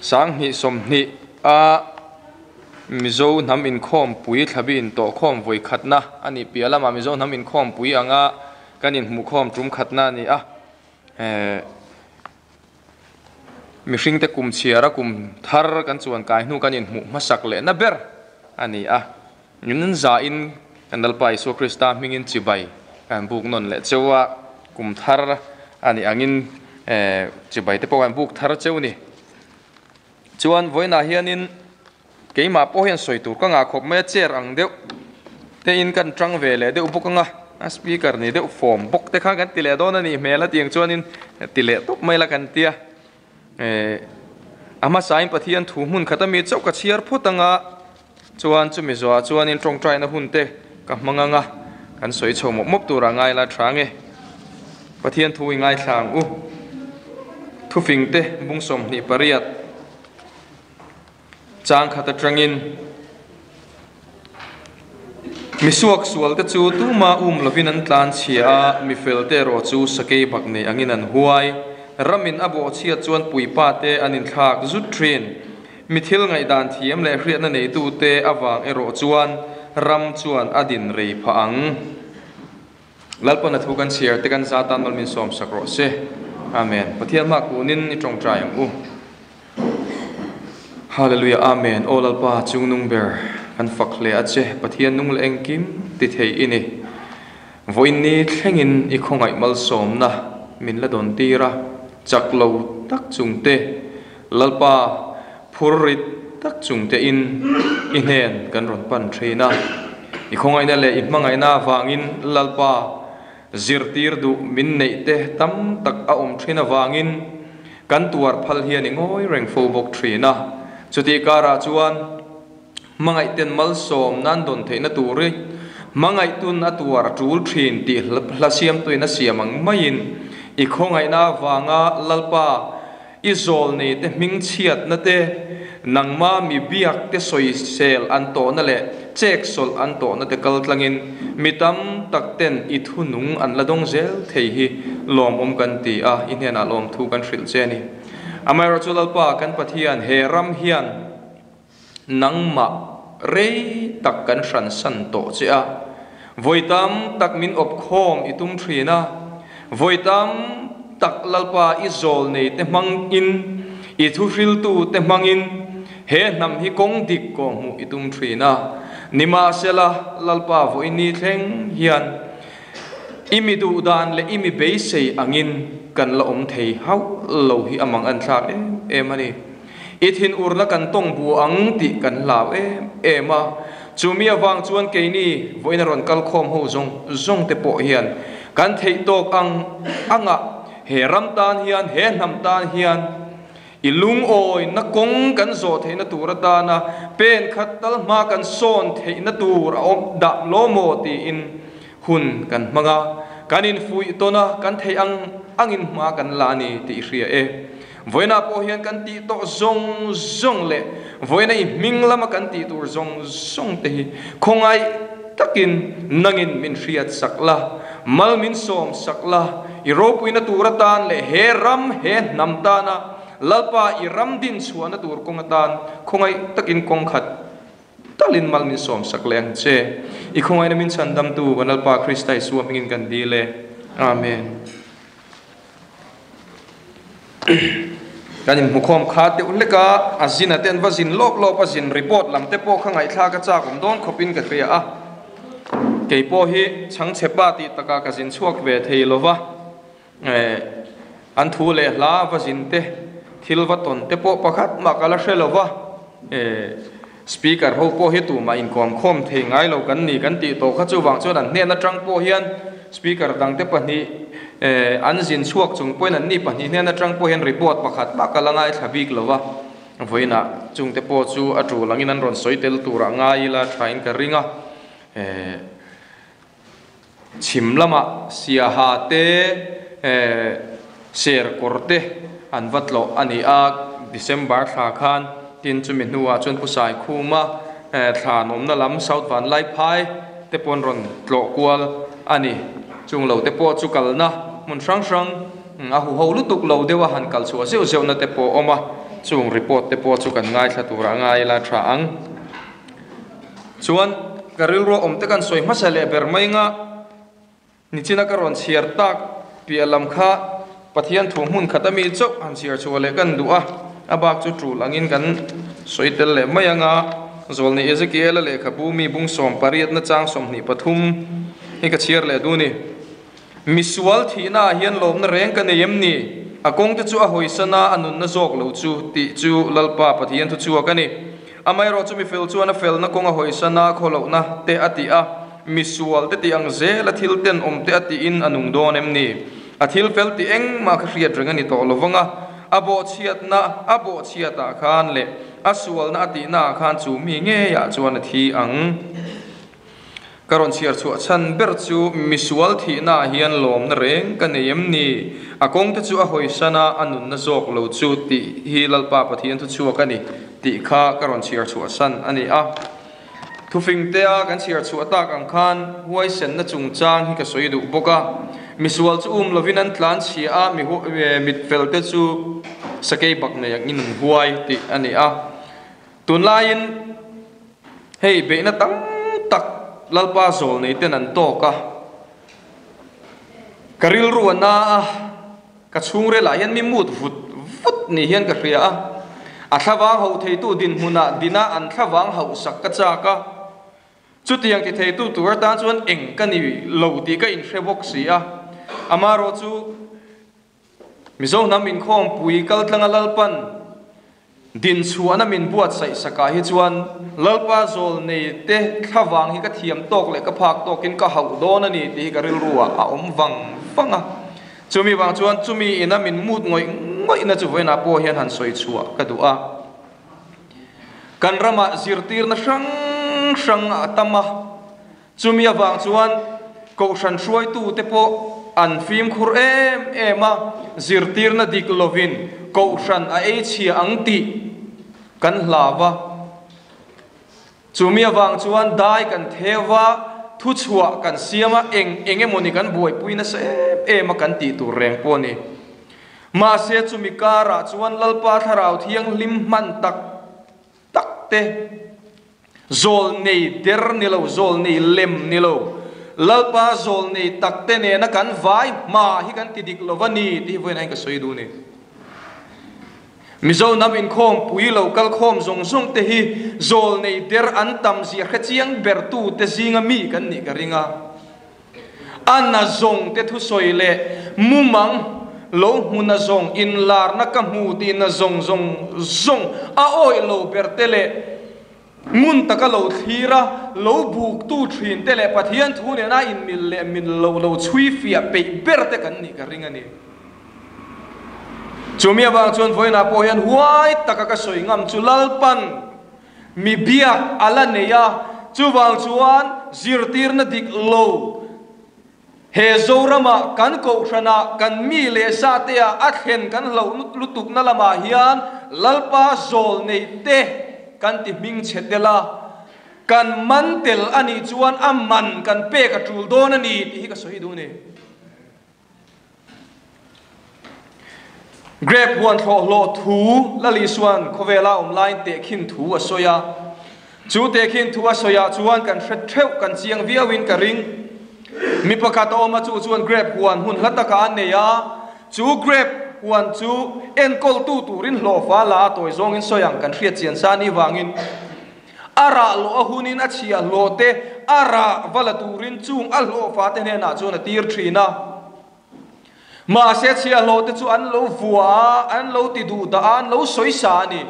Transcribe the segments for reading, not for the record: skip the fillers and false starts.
2020 a Mizo hnam inkhawmpui thlabi intawhkhawm vawi khatna a nih piah lamah Mizo hnam inkhawmpui anga kan inhmuhkhawm tum khatna a ni a. Mihringte kum chhiara kum thar kan chuan kai hnu kan inhmuh hmasak lehna ber a ni a. Min zahin kan Lalpa Isua Krista hmingin chibai kan buk nawn leh cheu a, kum thar a nih angin chibai te pawh kan buk thar cheu ni. Chuan vawiinah hianin keimah pawh hian sawi tur ka ngah khawp mai a, chair ang deuh tein kan tang ve leh deuh bawk ang a, a speaker ni deuh form bawk te kha kan ti leh dawn a nih hmel a tiang chuanin ti leh tawp mai la kan tia. A hmasain Pathian thu hmun khat ami chauh ka chhiar phawt ang a, Chuan chumi zawhah chuanin tawngtaina hun te ka hmang ang a, kan sawi chho mawp mawp turah ngai la tha nge. Pathian thu i ngaithla ang u. Thufing te bung 28 chang khat atangin Misuak sual te chu tuma um lovin an tlan chhia a, mifel te erawh chu sakei bak nei angin an huai. Ramin a bawhchhiat chuan puipa te an inthlak zut thin. Mi thil ngaihdan thiam leh hriatna neitute avang erawh chuan ram chuan a din rei phah ang. Lalpana thu kan chhiar te kan za tan mal min sawm sak rawh se. Amen. Pathian hma kunin i tawngtai ang u. Hallelujah Amen. Aw Lalpa chungnung ber kan fak hle a che. Pathian nung leh engkim ti thei i ni. Vawiin ni thlengin i khawngaih malsawmna min la dawn tir a, chak lo tak chungte Lalpa, phur rit tak chung tein i hnen kan rawn pan thin a. I khawngaihna leh i hmangaihna avangin Lalpa, zirtir duh min neih te tam tak a awm thin avangin kan tuar phal hian i ngawi reng fo bawk thin a. Chutih karah chuan hmangaihten malsawm nan dawn theihna turi hmangaihtun a tuar a tul thin tih hla siamtuin a siam ang maiin i khawngaihna avanga Lalpa, I zawlnei te hming chhiatna te, nangma mi biak te sawisel an tawhna leh cheksawlh an tawhna te kal tlangin mi tam tak ten i thunung an la dawng zel thei hi lawmawm kan ti a, i hnenah lawmthu kan hrilh che a ni. Amaherawhchu Lalpa kan Pathian he ram hian nangmah rei tak kan hransan tawh che a, vawi tam tak min awp khawm i tum thin a, vawi tam tak Lalpa i zawl nei te hmangin, i thuhriltu te hmangin he hnam hi kawng dik kawh hmuh i tum thin a, nimahsela Lalpa vawi ni thleng hian i mi duh dan leh i mi beisei angin kan la awm thei hauh lo hi a mang an thlak em em a ni. I thinurna kan tawng bu ang tih kan hlau em em a, chumi avang chuan keini vawiin a rawn kal khawm ho zawng zawng te pawh hian kan theih tawk ang anga he ram tan hian, he hnam tan hian i lungawina kawng kan zawh theihna tur atana pen khat tal hma kan sawn theihna tur a awm dah law maw tiin hun kan hmang a, kan infuih tawn a, kan theih ang angin hma kan la a ni tih i hria e. Vawiinah pawh hian kan tih tawh zawng zawng leh vawiina i hming lama kan tih tur zawng zawng te hi khawngaih takin nangin min hriat sak la, mal min sawm sak la, i ropuina tur atan leh he ram, he hnam tana Lalpa i ram din chhuahna tur kawng atan khawngaih takin kawng khat talin mal min sawm sak leh ang che. I khawngaihna min chhandamtu kan Lalpa Krista Isua hmingin kan dil e. Amen. Kan inhmukhawm kha deuh hlek a, a zin a te an va zin lawp lawp a, zin report lam te pawh kha ngaihthlak a chak awm dawn khawpin ka hria a. Kei pawh hi chhangchhe pa tih takah ka zin chhuak ve thei lo va, an thu leh hla va zin te, thil va tawn te pawh pakhat mah ka la hre lo va, Speaker ho pawh hi tumah inkawm khawm thei ngai lo kan ni kan tih tawh kha chuvang chuan an hnen atang pawh hian Speaker dangte pahnih an zin chhuak chung pawhin an ni pahnih hnen atang pawh hian report pakhat mah ka la ngaithla bik lo va, vawiinah chungte pawh chu a tul angin an rawn sawi tel turah ngai ila thain ka ring a. Chhim lamah Siaha te Serkawr te an va tlawh a ni a, December thla khan tin chumi hnuah chuan Pu Saikhuma thlan awmna lam South Vanlaiphai te pawh an rawn tlawh kual a ni. Chung lo te pawh chu kalna hmun hrang hrang a huho lutuk lo deuh a han kal chhuah zeuh zeuhna te pawh a awm a. Chung report te pawh chu kan ngaithla turah ngai ila tha ang. Chuan ka rilru awm te kan sawi hmasa leh ber mai nga nichina ka rawn chhiar tak piah lam kha Pathian thu hmun khat ami chauh han chhiar chhuah leh kan duh a, a bak chu tul angin kan sawi tel leh mai anga Zawlni Ezekiel-a lehkhabu mi bung 18na chang 23 hi ka chhiar leh duh ni. Misual thihna ah hian lawmna reng ka nei em ni? A kawngte chu a hawisan a, a nunna zawk lo chu, tih chu Lalpa Pathian thu chhuak a ni. Amaherawh chu mifel chuan a felna kawng a hawisan a, khawlohna te a tih a, misual te tih ang zel a thil tenawm te a tihin a nung dawn em ni? A thil fel tih engmah kha hriat reng a ni tawh lo vang a, a bawhchhiatna a bawhchhiatah khan leh a sualna a tihna ah khan chu mi ngeiah chuan a thi ang. Ka rawn chhiar chhuah chhan ber chu misual thihnaah hian lawmna reng ka nei em ni? A kawngte chu a hawisan a, a nunna zawk lo chu tih hi Lalpa Pathian thu chhuak a ni tih kha ka rawn chhiar chhuah san a ni a. Thufingtea kan chhiar chhuah tak ang khan huaisenna chungchang hi ka sawi duh bawk a. Misual chu um lovin an tlan chhia a, mitfelte chu sakei bak nei angin an huai tih a ni a. Tunlaiin hei beihna tam tak Lalpa zawl nei ten an tawk a, ka rilru a na a, ka chhungrel ah hian mi mut vut vut ni hian ka hria a, a thlavang hauh theitu dinhmunah dina an thlavang hauhsak ka chak a, chutiang ti theitu tur atan chuan eng ka ni lo tih ka inhre bawk si a, amaherawh chu Mizo hnam inkhawmpui kaltlanga Lalpan dinchhuahna min buatsaih sakah hi chuan Lalpa zawl nei te thlavang hi ka thiam tawk leh ka phak tawkin ka hauh dawn a ni tih hi ka rilru ah a awm vang vang a. Chumi vang chuan chumi ina min mut ngawih ngawihna chu vawiinah pawh hian han sawi chhuah ka duh a. Kan ramah zirtirna hrang hrang a tam a. Chumi avang chuan Kohhran hruaitute pawh an fimkhur em em a, zirtirna dik lovin Kohhran a ei chhia ang tih kan hlau a. Chumi avang chuan dai kan theu a, thuchhuah kan siam a, eng eng emawni kan buaipui nasa em em a kan tih tur reng pawh a ni. Mahse chumi karah chuan Lalpa Thlarau Thianghlim hman tak tak te, Zawl nei der ni lo, zawl nei lem ni lo, Lalpa zawl nei tak te nena kan vai hma hi kan ti dik lo va ni tih hi vawiin ain ka sawi duh ni. Mizo hnam inkhawmpui lo kal khawm zawng zawng te hi zawl nei der an tam zia hre chiang ber tu te zinga mi kan nih ka ring a. A na zawng te thusawi leh mumang lo hmu na zawng, inlarna ka hmu tih na zawng zawng zawng a awih lo ber te leh ngun taka lo thlir a, lo buk tu thin te leh Pathian thu nena inmil leh mil lo lo chhui fiah peih ber te kan nih ka ring a ni. Chumi avang chuan vawiinah pawh hian huai taka ka sawi ngam chu Lalpan Mi biak a la nei a, chuvang chuan zirtirna dik lo he Zoramah kan kohhranah kan mi leh sateah a thlen kan hlauh lutukna lamah hian Lalpa zawl nei te kan ti hming chhe tel a, kan man tel a nih chuan a man kan pek a tul dawn a ni tih hi ka sawi duh a ni. Grape huan thlawhhlawh thu Lal Isua'n khawvela awm laiin tehkhin thu a sawi a. Chu tehkhin thu a sawiah chuan kan hre theuh kan chiang viauin ka ring. Mi pakhat a awm a, chu chuan grape huan hmun hla takah a nei a. Chu grape huan chu enkawltu turin hlawhfa la a tawi zawngin sawi ang kan hriat chian sa ni vangin. A rah lawh a hunin a chhia hlawh te a rah va la turin chung a hlawhfa te hnenah chuan a tir thin a. Mahse chhiahhlawh te chu an lo vua a, an lo ti duh dah a, an lo sawi sa a ni.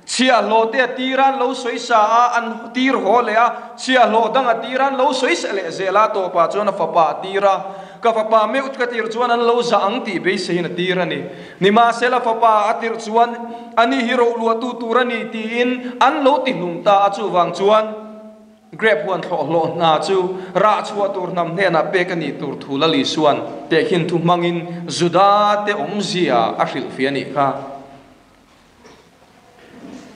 Chhiahhlawh te a tir a, an lo sawi sa a, an tir haw leh a, chhiahhlawh dang a tir a, an lo sawi sa leh zel a, tawpah chuan a fapa a tir a. Ka fapa meuh ka tir chuan an lo zah ang tih beiseiin a tir a ni. Nimahsela fapa a tirh chuan ani hi rohluahtu tur a ni tiin an lo ti hlum ta a, chuvang chuan grape huan thlawhhlawh hna chu rah chhuah tur hnam hnenah pek a nih tur thu Lal Isua'n tehkhin thu hmangin Juda te awmzia a hrilhfiah a nih kha.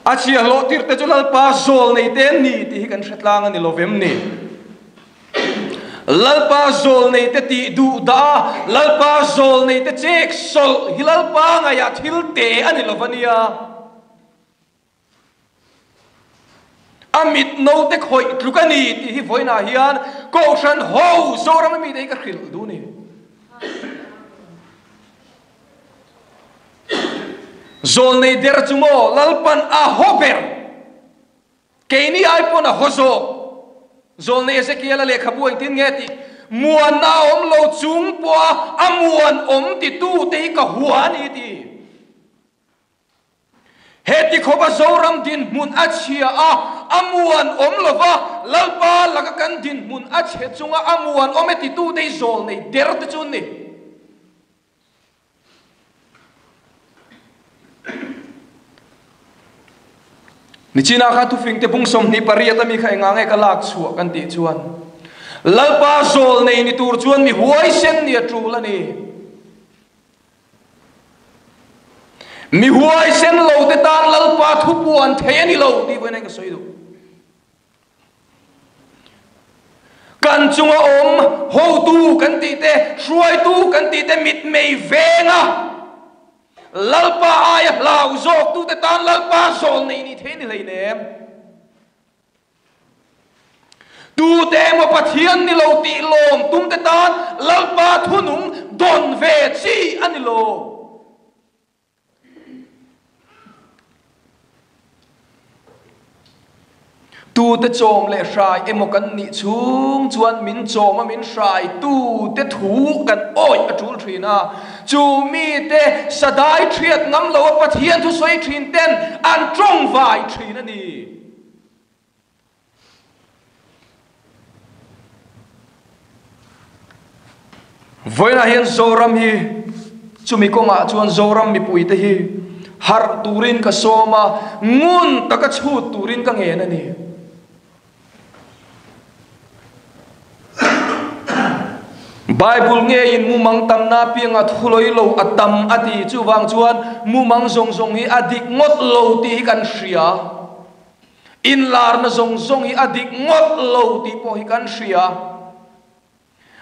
A chhiahhlawh tirhte chu Lalpa zawl nei te an ni tih hi kan hre tlang a ni lo vem ni? Lalpa zawl nei te tih duh dah a, Lalpa zawl nei te chek sawlh hi Lalpa ngaihah thil te a ni lo va nia. A mit note khawih tluk a ni tih hi vawiinah hian Kohhran ho Zoram a mite hi ka hrilh duh a ni. Zawlnei der chu maw Lalpan a haw ber? Keini ai pawn a haw zawk. Zawlnei Ezekiel-a lehkhabu engtin nge tih muanna a awm lo chung pawha a muan awm titute hi ka hua a ni ti. Heti khawpa Zoram dinhmun a chhia a, a muan awm lo va, Lalpa laka kan dinhmun a chhe chunga a muan awm e titute hi zawlnei der te chu an ni. Nichina khan thufingte bung 28 ami kha enga nge ka lak chhuah kan tih chuan Lalpa zawlnei ni tur chuan mi huaisen ni a tul a ni. Mi huaisen lo te tan Lalpa thupuan thei a ni lo tih vawiin ka sawi duh. Kan chunga awm hotu kan tih te, hruaitu kan tih te mitmei venga Lalpa aia hlau zawktute tan Lalpa zawl nei ni thei ni hleinem. Tute emaw Pathian ni lo tih lawm tumte tan Lalpa thunung dawn ve chi a ni lo. Tute chawm leh hrai emaw kan nih chhung chuan min chawm a min hrai tute thu kan awih a tul thin a. Chu mite sadai thiat ngam lo a Pathian thusawi thin ten an tawngvai thin a ni. Vawiinah hian Zoram hi chumi kawngah chuan Zoram mipuite hi harh turin ka sawm a, ngun taka chhut turin ka ngen a ni. Bible ngeiin mumang tamna pianga thulawi lo a tam a ti. Chuvang chuan mumang zawng zawng hi a dik ngawt lo tih hi kan hria. Inlarna zawng zawng hi a dik ngawt lo tih pawh hi kan hria.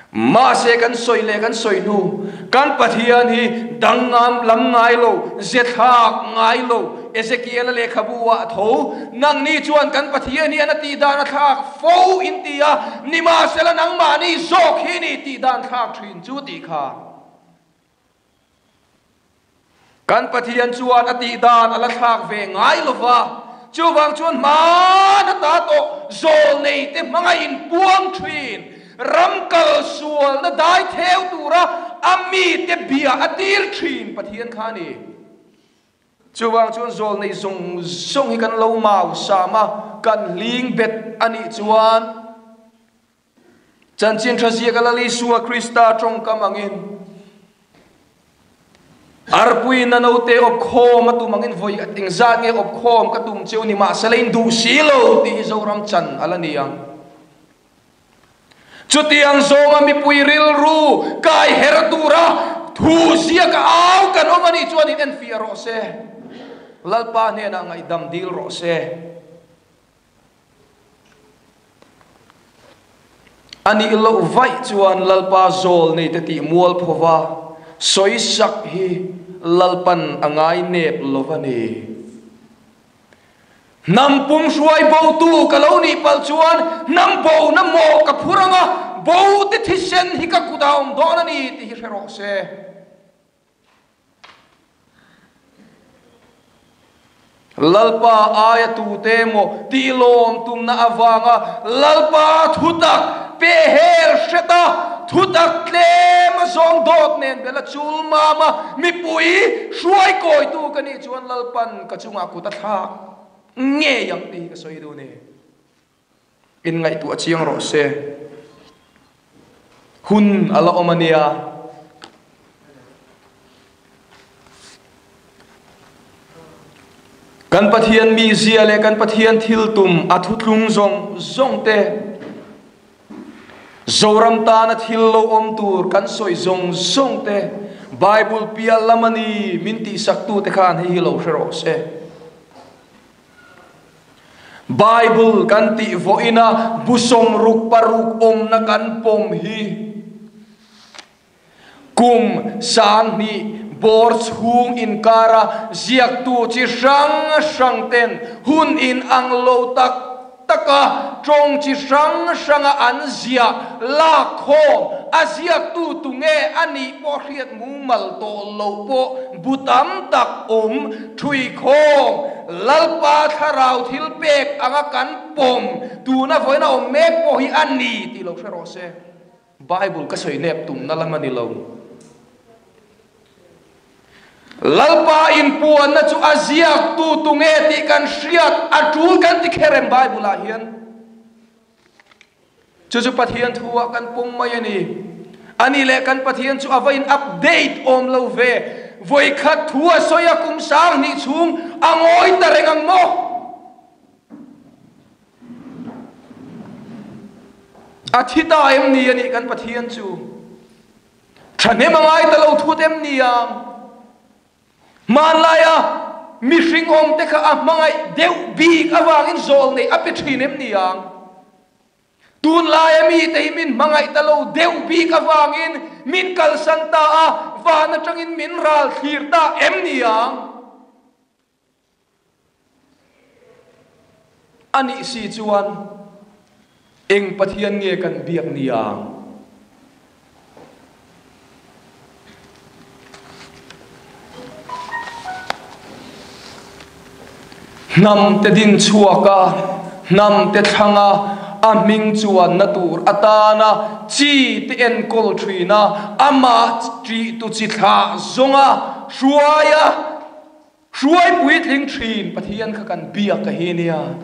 Mahse kan sawi leh kan sawi hnu, kan Pathian hi dangngam lam ngai lo, ze thlak ngai lo, Ezekiel-a lehkhabu ah a tho. Nangni chuan kan Pathian hian a tih dan a thlak fo in ti a, nimahsela nangmahni zawk hi ni tih dan thlak thin chu tih kha. Kan Pathian chuan a tih dan a la thlak ve ngai lo va, chuvang chuan hman ata tawh zawlnei te hmanga inpuang thin, ram kal sualna dai theu tura a mite bia a tir thin Pathian kha a ni. Chuvang chuan zawlnei zawng zawng hi kan lo mau sam a, kan hling bet a nih chuan, Chanchin tha ziak a Lal Isua Krista tawngkam angin, Arpuiin a naute awp khawm a tum angin vawi engzat nge awp khawm ka tum cheu ni mahse la in duh si lo tih hi Zoram chan a la ni ang. Chutiang zawnga mipui rilru kai her tura thu ziak a au kan awm a nih chuan in enfiah rawh se. Lalpa hnenah ngaihdam dil rawh se. A nih loh vaih chuan Lalpa zawl neite tih mual phova sawisak hi Lalpan a ngai nep lo va ni. Hnam pum hruai botu ka lo nih palh chuan hnam bona mawh ka phur ang a, bote thisen hi ka kutah a awm dawn a ni tih hi hre rawh se. Lalpa aia tute emaw tih lawm tumna avanga Lalpa thutak pe hel hret a, thutak tlem a zawng dawt nen bel a chul mam a, mipui hruai kawitu ka nih chuan Lalpan ka chungah kut a thlak ngei ang tih hi ka sawi duh a ni. Inngaihtuah chiang rawh se. Hun a la awm a nia. Kan Pathian mizia leh kan Pathian thil tum a thutlung zawng zawng te, Zoram tana thil lo awm tur kan sawi zawng zawng te, Bible pial lam a ni min tihsaktute khan hei hi lo hre rawh se. Bible kan tih vawiina bu 66 awmna kan pawm hi kum 2000 bawr chhung inkara ziaktu chi hrang hrang ten hun inang lo tak. taka tawng chi hrang hranga an ziah lak khawm, a ziaktu tunge a nih pawh hriat mumal tawh loh pawh bu tam tak awm thui khawm. Lalpa thlarau thil pek anga kan pawm tuna vawiin a awm mek pawh hi a ni tih lo hre rawh se. Bible ka sawi nep tumna lam a ni lo. Lalpa inpuanna chu a ziaktu tunge tih kan hriat a tul kan ti kher em Bible ah hian? Chu chu Pathian thu ah kan pawm mai a ni. Ani leh kan Pathian chu a va in update awm lo ve. Vawikhat thu a sawi a kum 2000 chhung a ngawi ta reng ang maw? A thi ta em ni a nih kan Pathian chu? Thahnem a ngai ta lo thut em ni ang? Hmanlaia mihring awmte kha a hmangaih deuh bik avangin zawl neih a pe thin em ni ang? Tunlaia mite hi min hmangaih ta lo deuh bik avangin min kalsan ta a, van atangin min ral thlir ta em ni ang? A nih si chuan eng Pathian nge kan biak ni ang? Hnam te din chhuak a, hnam te thlang a, a hming chuanna tur atana chi te enkawl thin a, amah ṭih tu chi thlah zawnga hruai a, Hruai puitling thin Pathian kha kan biak ka hi nia.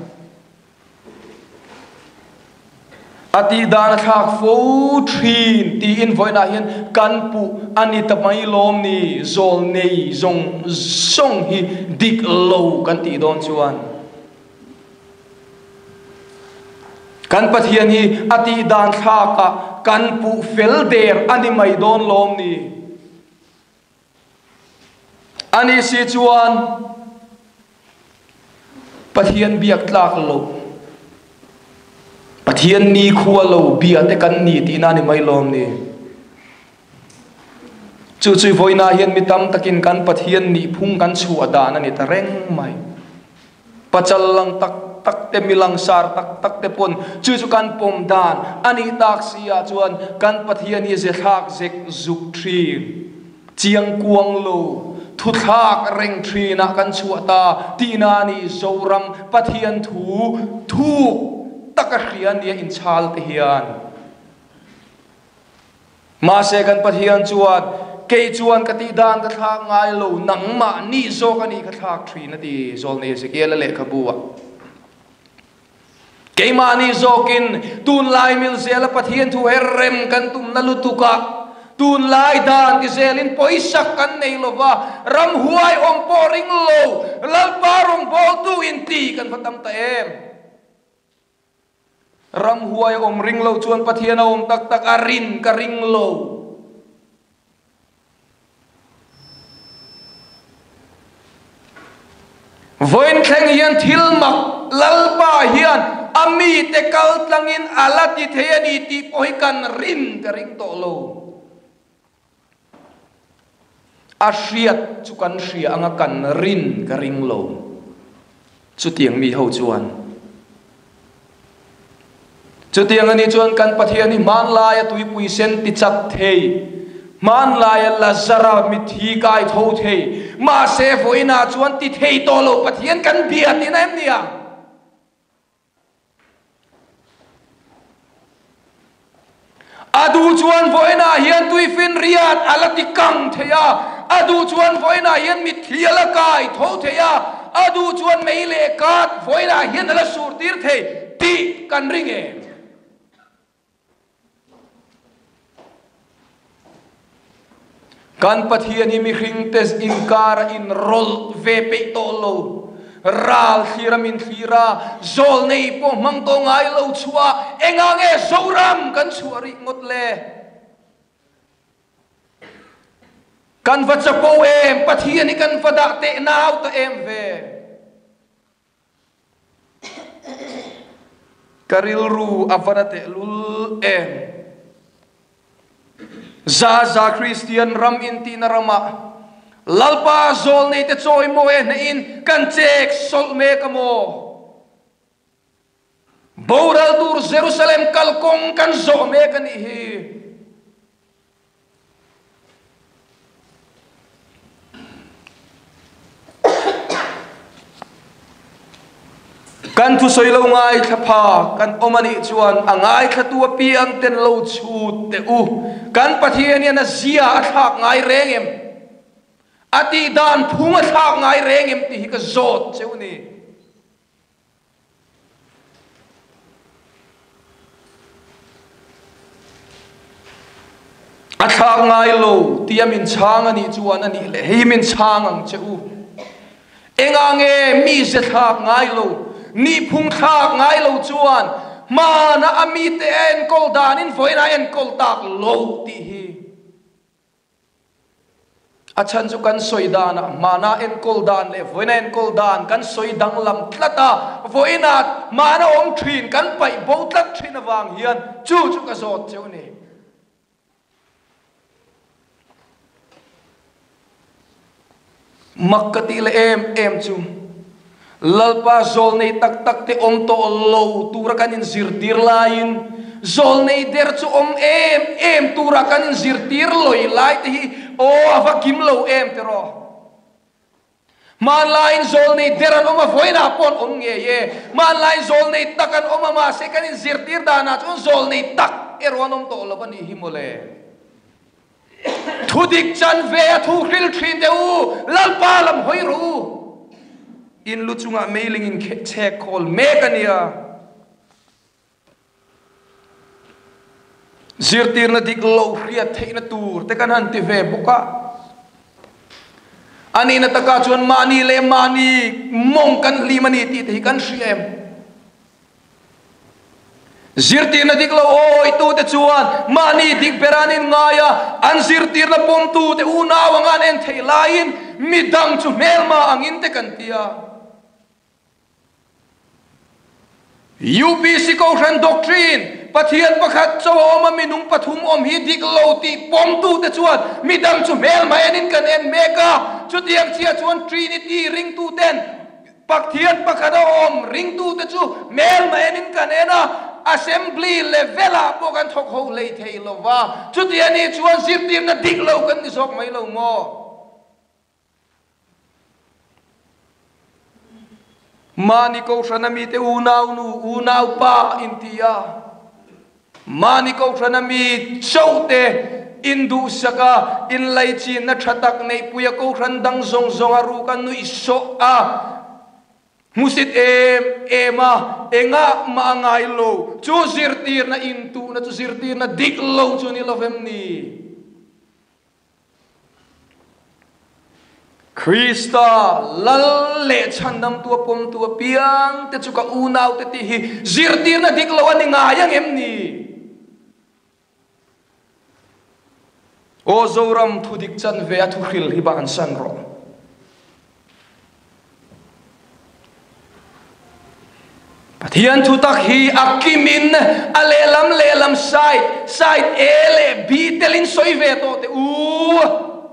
A tih dan a thlak fo thin tiin vawiinah hian kan puh a ni ta mai lawm ni, zawl nei zawng zawng hi dik lo kan tih dawn chuan kan Pathian hi a tih dan thlakah kan puh fel der a ni mai dawn lawm ni. A nih si chuan Pathian biak tlak lo, Pathian nikhua lo bia te kan ni tihna a ni mai lawm ni. Chu chu vawiinah hian mi tam takin kan Pathian nihphung kan chhuah dan a ni ta reng mai. Pachal lang tak tak te, mi langsar tak tak te pawn chu chu kan pawm dan a nih tak si ah chuan kan Pathian hi ze thlak zek zuk thin, chiang kuang lo, thu thlak reng thin ah kan chhuah ta tihna a ni. Zoram Pathian thu thuk taka hria nia inchhal te hian. Mahse kan Pathian chuan, Kei chuan ka tih dan ka thlak ngai lo, nangmah nih zawk a nih ka thlak thin a ti, Zawlnei Ezekiel-a lehkhabu ah. Keimah nih zawkin tunlai mil zela Pathian thu her rem kan tumna lutuk ah, tunlai dan ti zelin pawisak kan nei lo va, ramhuai awm pawh ring lo, Lalpa rawngbawltu inti kan va tam ta em? Ramhuai awm ring lo chuan Pathian a awm tak tak a rin ka ring lo. Vawiin thleng hian thil mak Lalpa hian a mite kal tlangin a la ti thei a ni tih pawh hi kan rin ka ring tawh lo. A hriat chu kan hria anga kan rin ka ring lo. Chutiang mi ho chuan. Chutiang a nih chuan kan Pathian hi hmanlaia tuipui sen ti chak thei, hmanlaia Lazara mitthi kai tho thei, mahse vawiinah chuan ti thei tawh lo Pathian kan bia tihna em nia? A duh chuan vawiinah hian tuifinriat a la ti kang thei a, a duh chuan vawiinah hian mitthi a la kai tho thei a, a duh chuan mei leh kat vawiinah hian a la sur tir thei tih kan ring em? Kan Pathian hi mihringte inkar a inrawlh ve peih tawh lo. Ral thlir a min thlir a, zawl nei pawh hmang tawh ngai lo chhuah engah nge Zoram kan chhuah rih ngawt le? Kan va chapo em? Pathian hi kan va dah teh nau ta em ve? Ka rilru a van a tehlul em? Za za Kristian ram intihna ramah Lalpa zawlneite chawimawi a hnehin kan chek sawlh mek a maw? Boral tur Jerusalem kalkawng kan zawh mek a nih hi. Kan thusawi lo ngaithla pha kan awm a nih chuan a ngaithlatu apiang ten lo chhut teh u. Kan Pathian hian a zia a thlak ngai reng em? A tih dan phung a thlak ngai reng em tih hi ka zawt cheu ni. A thlak ngai lo tia min chhang a nih chuan a nih leh hei min chhang ang che u. Enga nge mi ze thlak ngai lo, nihphung thlak ngai lo chuan hmana a mite a enkawl danin vawiin a enkawl tak lo tih hi. A chhan chu kan sawi danah hmana enkawl dan leh vawiina enkawl dan kan sawi danglam tlat a, vawiina hmana awm thin kan paih bo tlat thin avang hian chu chu ka zawt cheu ni. Mak ka tih leh em em chu Lalpa zawlnei tak tak te awm tawh lo tura kan inzirtir laiin zawlnei der chu awm em em tura kan inzirtir lawi lai te hi aw a va kim lo em ti rawh. Hmanlaiin zawlnei der an awm a, vawiinah pawh an awm ngei e. Hmanlaiin zawlnei tak an awm a, mahse kan inzirtir danah chuan zawlnei tak erawh an awm tawh lo a nih hi mawle. Thu dik chan ve a thu hril thin teh u, Lalpa lam hawi rawh u. In lu chungah meiling in chhek khawl mek a nia. Zirtirna dik lo hriat theihna tur te kan han ti ve bawk a. A nihna takah chuan mahni leh mahni mawng kan hlim a ni tih te hi kan hria em? Zirtirna dik lo awitute chuan mahni dik ber an inngai a, an zirtirna pawmtute unau anga an en theih laiin midang chu hmelma angin te kan ti a. UPC Kohhran Doctrine, Pathian pakhat chaw a awm a, minung pathum awm hi dik lo tih pawmtute chuan midang chu hmelma enin kan en mek a, chutiang chiah chuan Trinity ringtuten Pathian pakhat a awm, ringtute chu hmelma enin kan en a, assembly level-ah pawh kan thawk ho hlei thei lo va, chuti a nih chuan zirtirna dik lo kan ni zawk mai lo maw? Mahni Kohhrana mite unaunu, unaupa inti a, Mahni Kohhrana mi chote induhsak a, inlaichinna tha tak neihpui a Kohhran dang zawng zawng a ruk a nuihsawh a, hmusit em em a, engah mah a ngai lo. Chu zirtirna intuhna chu zirtirna dik lo chu ni lovem ni? Krista Lal leh chhandamtu a pawmtu apiang te chu ka unaute tih hi zirtirna dik lo a ni ngai ang em ni? Aw Zoram thudik chanve a thuhril hi bansan rawh. Pathian thutak hi a kimin a lehlam lehlam side, side A leh B telin sawi ve tawh teh u,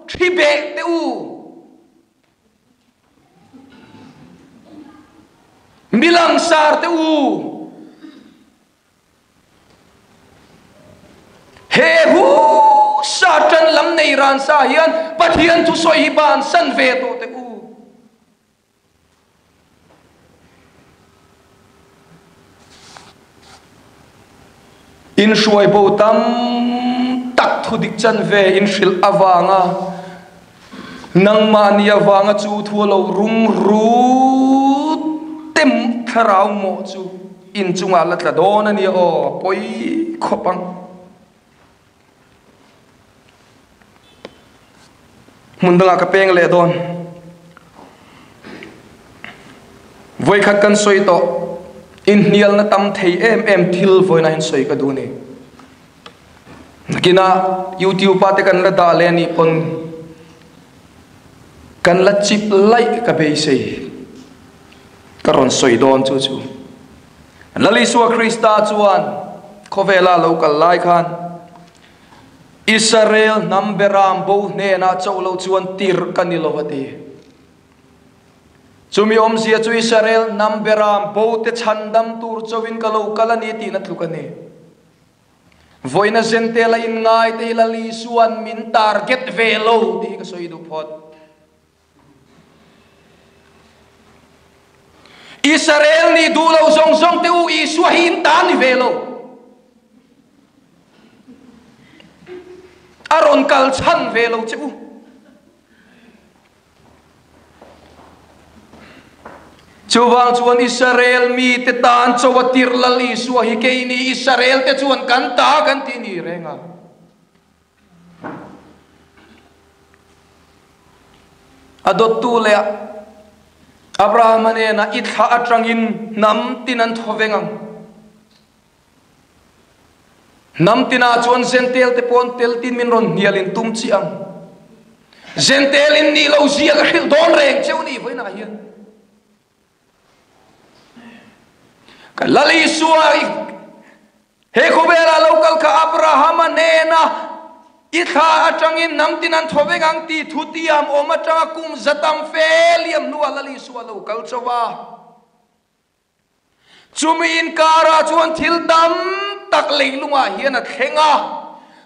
thi beh teh u. Mi langsar teh u. He hu Satan lam nei ran sa hian Pathian thusawi hi bansan ve tawh teh u. Inhruai bo tam tak thudik chanve inhrilh avanga nangmahni avanga chu thu a lo rum rut tem thlarau mawh chu inchungah la tla dawn a nia aw, pawi khawp ang. Hmun dangah ka peng leh dawn. Vawikhat kan sawi tawh, inhnialna tam thei em em thil vawiin ah hian sawi ka duh a ni. Nakinah YouTube ah te kan la dah leh a nih pawn kan la chip laih ka beisei. Ka rawn sawi dawn chu chu. Lal Isua Krista chuan khawvela lo kal lai khan Israel hnam beram bo hnenah chauh lo chuan tirh ka ni lo a ti. Chumi awmzia chu Israel hnam beram bo te chhandam tur chauhin ka lo kal a ni tihna tluk a ni. Vawiina Zentela inngai te hi Lal Isua'n min target ve lo tih hi ka sawi duh phawt. Israel nih duh lo zawng zawng te u Isua hi in ta ni ve lo. A rawn kal chhan ve lo che u. Chuvang chuan Israel mite tan chaw a tirh Lal Isua hi keini Israel te chuan kan ta kan ti ni reng a. A dawttu leh Abrahama hnenah i thlah atangin hnam tin an thaw veng ang. Hnam tinah chuan Zentel te pawn tel tin min rawn hnial in tum chiah ang. Zentel in nih lo zia ka hrilh dawn reng cheu ni vawiinah hian. Ka Lal Isua he khawvelah lo kal kha Abrahama hnena i thla atangin hnam tin an thaw vek ang tih thu tiam awm atanga kum za tam fe liam hnuah Lal Isua lo kal chauh a. Chumi inkarah chuan thil tam tak leilungah hian a thleng a.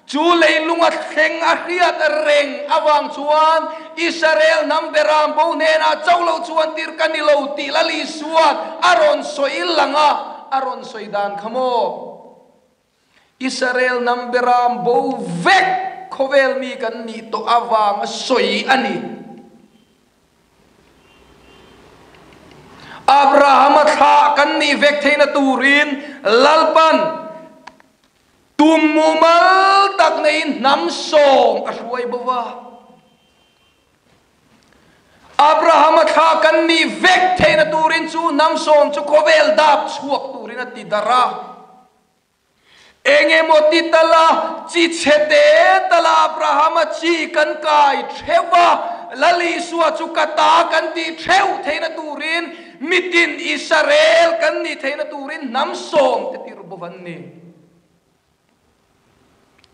Chu leilunga thleng a hriat reng avang chuan Israel hnam beram bo hnenah chauh lo chuan tir ka ni lo tih Lal Isua'n a rawn sawi lang a, a rawn sawi dan kha maw? Israel hnam beram bo vek khawvel mi kan nih tawh avanga sawi a ni. Abrahama thlah kan nih vek theihna turin Lalpan tum mumal tak neiin hnam sawm a hruai bo va. Abrahama thlah kan nih vek theihna turin chu hnam sawm chu khawvel dap chhuak turin a ti darh a. Eng emaw ti tala chi chhe te tala Abrahama chi kan kai theuh a, Lal Isua chu ka ta kan tih theuh theihna turin mitin Israel kan nih theihna turin hnam sawm te tirh bawk an ni.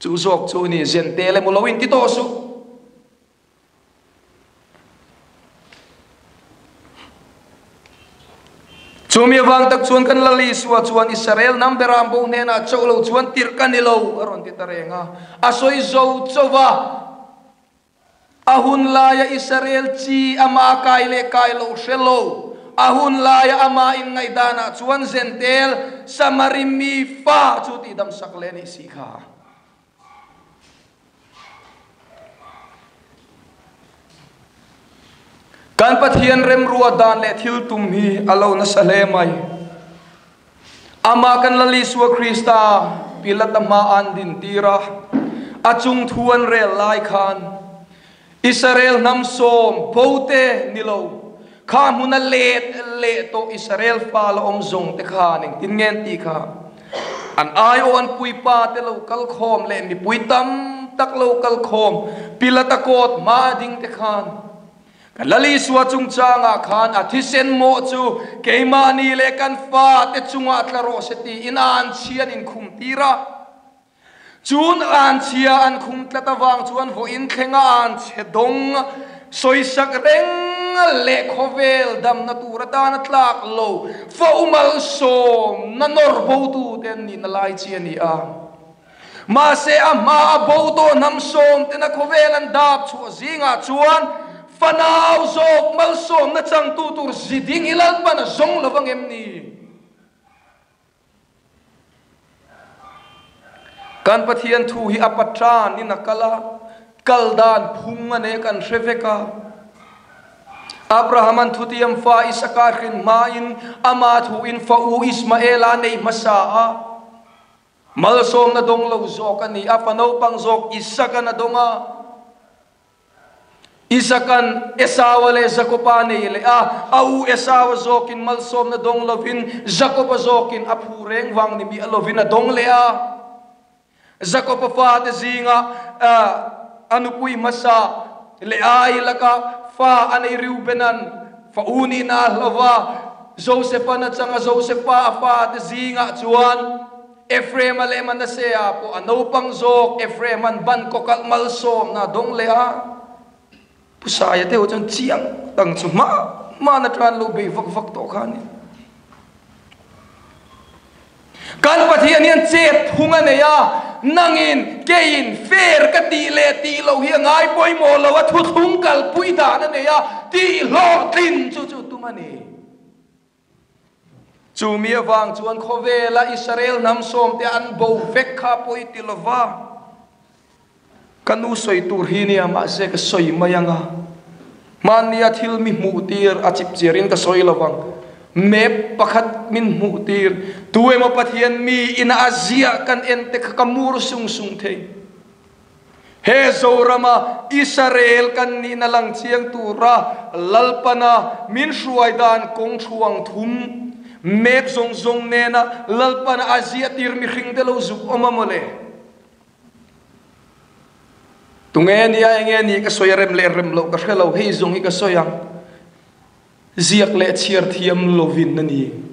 Chu zawk chu ni Zentel emaw lo inti tawh suh. Chumi avang tak chuan kan Lal Isua chuan Israel hnam beram bo hnenah chauh lo chuan tirh ka ni lo a rawn ti ta reng a. A sawi zo chauh va, a hun laia Israel chi ama kai leh kai loh hre lo, a hun laia ama inngaihdanah chuan Zentel Samari mi fa chu tihdamsak leh a nih si kha. Kan Pathian remruat dan leh thil tum hi a lo nasa hle mai. Amah kan Lal Isua Krista Pilata hma an din tir a, a chung thu an rel lai khan Israel hnam sawm bo te ni lo, kha hmuna let leh tawh Israel fa la awm zawng te khan engtin nge an tih kha? An aiawh an puipa te lo kal khawm leh mipui tam tak lo kal khawm Pilata kawt hma a ding te khan kan Lal Isua chungchangah khan a thisen mawh chu keimahni leh kan fate chungah tla rawh se tiin a an chhia an inkhum tir a. Chun anchhia an khum tlat avang chuan vawiin thlenga anchhe dawng sawisak reng leh khawvel damna tur atana tlak lo fo malsawm na nawr bo tute an nihna lai chi a ni a. Mahse a hma a bo tawh hnam sawm tena khawvel an dap chhuah zingah chuan fanau zawk malsawmna changtu tur ziding hi Lalpan a zawng lo vang em ni? Kan Pathian thu hi a patran in a kal a, kal dan phung a nei a kan hre vek a. Abraham-a'n thutiam fa Isaka hrin hmain ama thu in fa u Ismaela a nei hmasa a. Malsawmna dawng lo zawk a ni a, fa naupang zawk Isaka'n a dawng a. Isaka'n Esaua leh Jakoba nei leh a, a u Esaua zawkin malsawmna dawng lovin Jakoba zawkin a phu reng vang ni miah lovin a dawng leh a. Jakoba fate zinga a nupui hmasa Leai laka fa a nei Reubena'n fa u nihna a hlo va, Josefa'n a chang a, Josefa a fate zingah chuan Ephraim-a leh Manasseh-a pawh a naupang zawk Ephraim-a'n ban kawkalh malsawmna a dawng leh a. Pu Saia te ho chuan chiang tang chu hma Hmana tan lo bei vak vak tawh kha a ni. Kan Pathian hian chet phung a nei a, nangin keiin fair ka tih leh tih loh hi a ngai pawimawh lo a, thuthlung kalpui dan a nei a, tih hlawhtlin chu chu tum a ni. Chu mi avang chuan khawvela Israel hnam sawmte an bo vek kha pawi ti lova, ka nu sawi tur hi nia mahse ka sawi mai ang a, hmannia thil mi hmuh tir a chip chiarin ka sawi lovang, map pakhat min hmuh tir, tu emaw Pathian mi ina a ziah kan en te kha ka mur sung sung thei. He Zorama Israel kan nihna lang chiang tura Lalpana min hruai dan kawng thuang thum map zawng zawng nena Lalpana a ziah tir mihring te lo zuk awm a mawle. Tunge nia enge ni ka sawi a rem leh rem loh ka hre lo, hei zawng hi ka sawi ang. Ziak leh chhiar thiam lovin a ni.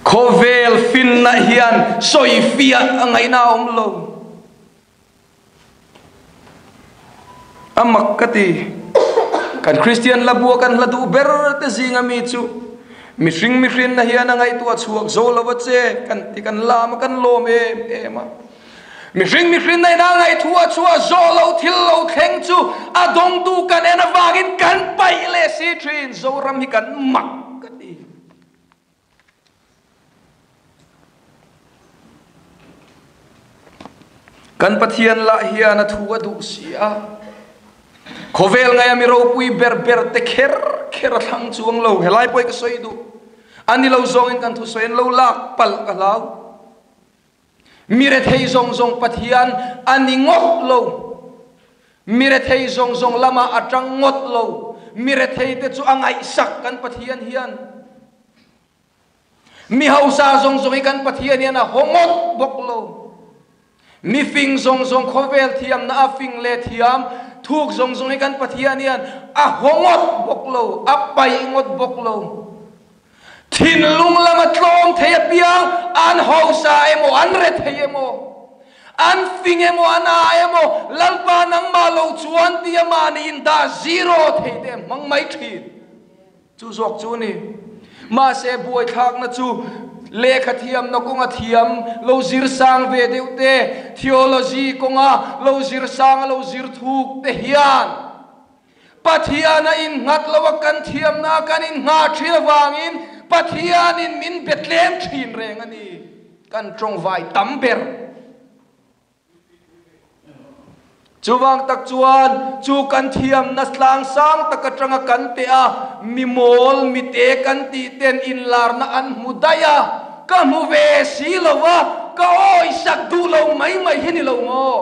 Khawvel finna hian sawifiah a ngaihna a awm lo. A mak ka ti. Kan Kristian hlabua kan hla duh ber te zinga mi chu mihring mihrinna hian a ngaihtuah chhuak zo lo a che kan ti kan lam a kan lawm em em a. Mihring mihrin na ina ngaihthua chhuah zawh lo thil lo thleng chu a dawngtu kan en avangin kan paih leh si thin. Zoram hi kan mak ka ti. Kan Pathian lah hian a thu a duh si a. Khawvel ngaia mi ropui ber ber te kher kher a thlang chuang lo. Helai pawh hi ka sawi duh. A ni lo zawngin kan thusawi an lo lak palh ka hlau. Mi rethei zawng zawng Pathian a ni ngawt lo. Mi rethei zawng zawng lamah a tang ngawt lo. Mi rethei te chu a ngaihsak kan Pathian hian. Mi hausa zawng zawng hi kan Pathian hian a haw ngawt bawk lo. Mi fing zawng zawng khawvel thiamna a fing leh thiam thuk zawng zawng hi kan Pathian hian a haw ngawt bawk lo, a paih ngawt bawk lo. Thinlung lama tlawm thei apiang an hausa emaw, an rethei emaw, an fing emaw, an a emaw, Lalpa nangmah lo chuan tia mahni indah zero thei te hmang mai thin. Chu zawk chu a ni. Mahse buaithlakna chu lehkha thiamna kawnga thiam lo zir sang ve deuh te, theology kawnga lo zir sanga lo zir thuk te hian Pathian a innghat lo a, kan thiamna a kan inngah thin avangin Pathianin min be tlem thin reng a ni. Kan tawngvai tam ber. Chuvang tak chuan chu kan thiamna tlang sang tak atanga kan teh a, mi mawl, mi te kan tih ten inlarna an hmu daih a, ka hmu ve si lo va, ka awisak duh lo mai mai hi ni lo maw?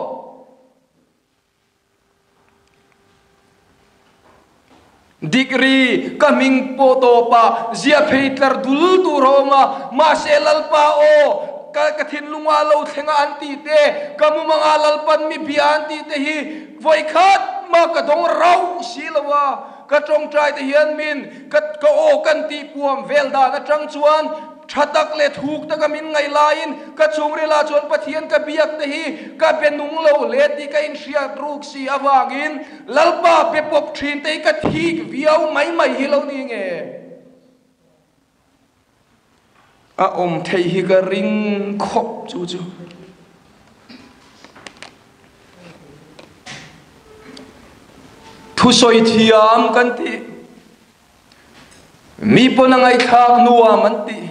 Degree ka hming pawh tawpah ziah phei tlar dul tur a awm a, mahse Lalpa aw, ka ka thinlungah lo thleng a an tih te, ka mumangah Lalpan mi bia an tih te hi vawikhat mah ka dawng rauh si lo a, ka tawngtai te hian min ka ka aw kan tih puam vel dan atang chuan Tha tak leh thuk taka min ngaih laiin ka chhungril ah chuan Pathian ka biak te hi ka be nung lo hle tih ka inhriat ruk si avangin Lalpa be pawp thin te hi ka thik viau mai mai hi lo ni nge? A awm theih hi ka ring khawp chu chu. Thusawi thiam kan tih. Mi pawn a ngaihthlak nuam an ti.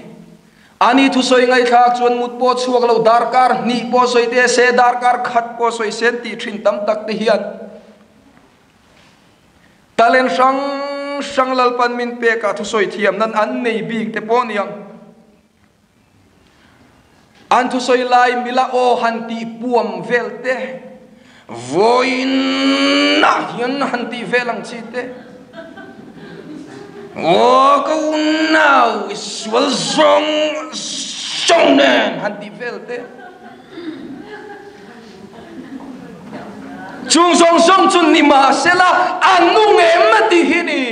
Ani thusawi ngaihthlak chuan mut pawh chhuak lo, darkar hnih pawh sawi te se, darkar khat pawh sawi se an tih thin tam tak te hian talent hrang hrang Lalpan min pek ah thusawi thiam nan an nei bik te pawh aniang. An thusawi lai mila aw han tih puam vel te, vawiinah hian han tih vel ang chi te, Aw ka unau i sual zawng zawng nen han tih vel te. Chung zawng zawng chu ni mahsela a nung em a tih hi ni.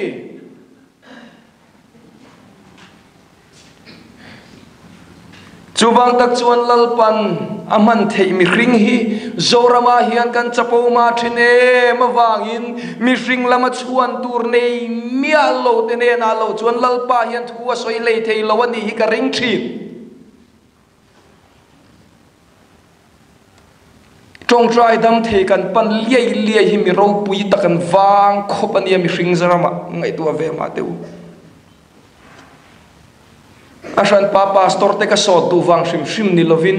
Chuvang tak chuan Lalpan a hman theih mihring hi Zoramah hian kan chapo mah thin em avangin mihring lama chhuan tur nei miah lo te nenah lo chuan Lalpa hian thu a sawi hlei thei lo a nih hi ka ring thin. Tawngtai dam thei kan pan liai liai hi mi ropui tak an vang khawp a nia mihring zaramah ngaihtuah ve mah teh u. A hranpa pastor te ka sawt duh vang hrim hrim ni lovin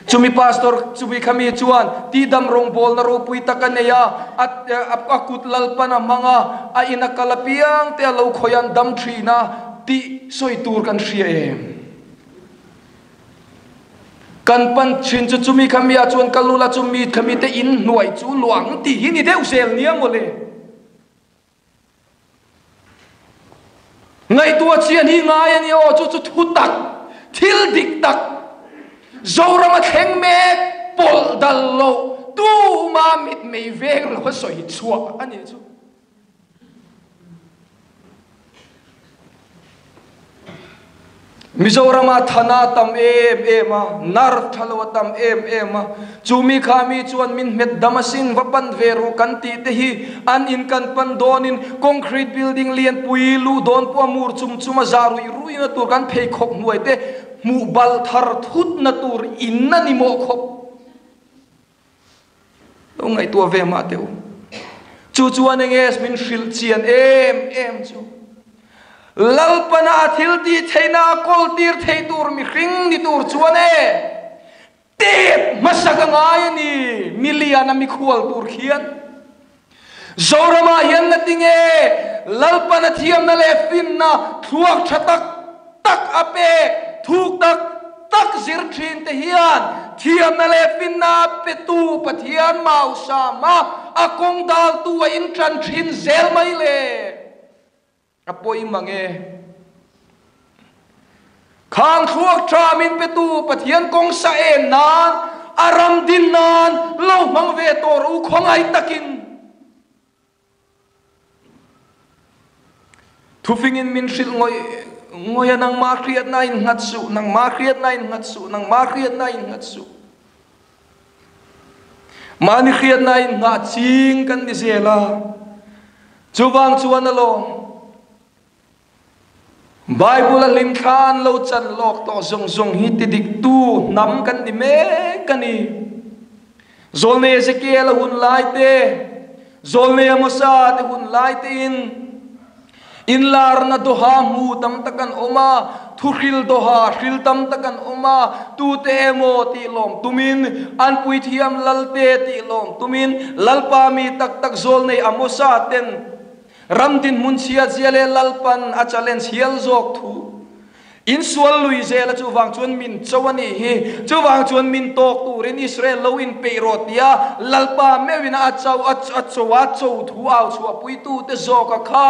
chumi pastor chumi khami chuan tihdam rawngbawlna ropui tak a nei a, a kut lalpan a hmang a, a ina kal apiang te a lo khawih an dam thin a tih sawi tur kan hria em? Kan pan thin chu chumi kha mi ah chuan ka lul a, chumi kha mi te in hnuai chu luang tih hi ni deuh zel nia mawle. Ngaihtuah chian hi ngai a ni aw, chu chu thu tak, thil dik tak, Zoram a thleng mek pawlh dal loh, tuma mitmei veng lo a sawi chhuah a nih chu. Mizoram-ah thana a tam em em a, nerve tha lo a tam em em a, chu mi kha mi chuan min hmet dam asin va pan ve rawh kan tih te hi an in kan pan dawnin concrete building lianpui luh dawn pawh a mur chum chum a za ruih ruihna tur kan pheikhawk hnuai te hmuh bal thar thutna tur in a ni mawh khawp. Lo ngaihtuah ve mah teh u. Chu chuan enge min hrilh chian em em chu. Lalpana a thil tih theihna a kawl tir theih tur mihring ni tur chuan e tep hmasa ka ngai a ni milian a mikhual tur khian. Zoramah hian na tinge Lalpana thiamna leh finna thluak tha tak tak a pek thuk tak tak zir thin te hian thiamna leh finna a petu Pathian mausama a kawng daltu a intan thin zel mai le. A pawi mang e. Khang thluak tha min petu Pathian kawng sa en nan, a ram din nan lo hmang ve tawh rawh u khawngaih takin. Thufingin min hrilh ngawih ngawih a, nangmah hriatna in nghat suh, nangmah hriatna in nghat suh, nangmah hriatna in nghat suh. Mahni hriatna in nghah ching kan ni zel a, chuvang chuan alawm Bible a hlimthla an lo chan lawk tawh zawng zawng hi ti diktu hnam kan ni mek a ni. Zawlnei Ezekiel a hun lai te, Zawlnei Amosa te hun lai tein inlarna dawha hmu tam tak an awm a, thuhril dawha hril tam tak an awm a, tute emaw tih lawm tumin, an puithiam lalte tih lawm tumin Lalpa mi tak tak Zawlnei Amosa ten Ram dinhmun chhia zia leh Lalpan a challenge hial zawk thu insual lui zel a, chuvang chuan min cho a nih hi, chuvang chuan min tawk turin Israel lo inpeih rawh tia Lalpa meuhin a cho a cho a cho thu au chhuahpuitu te zawk a kha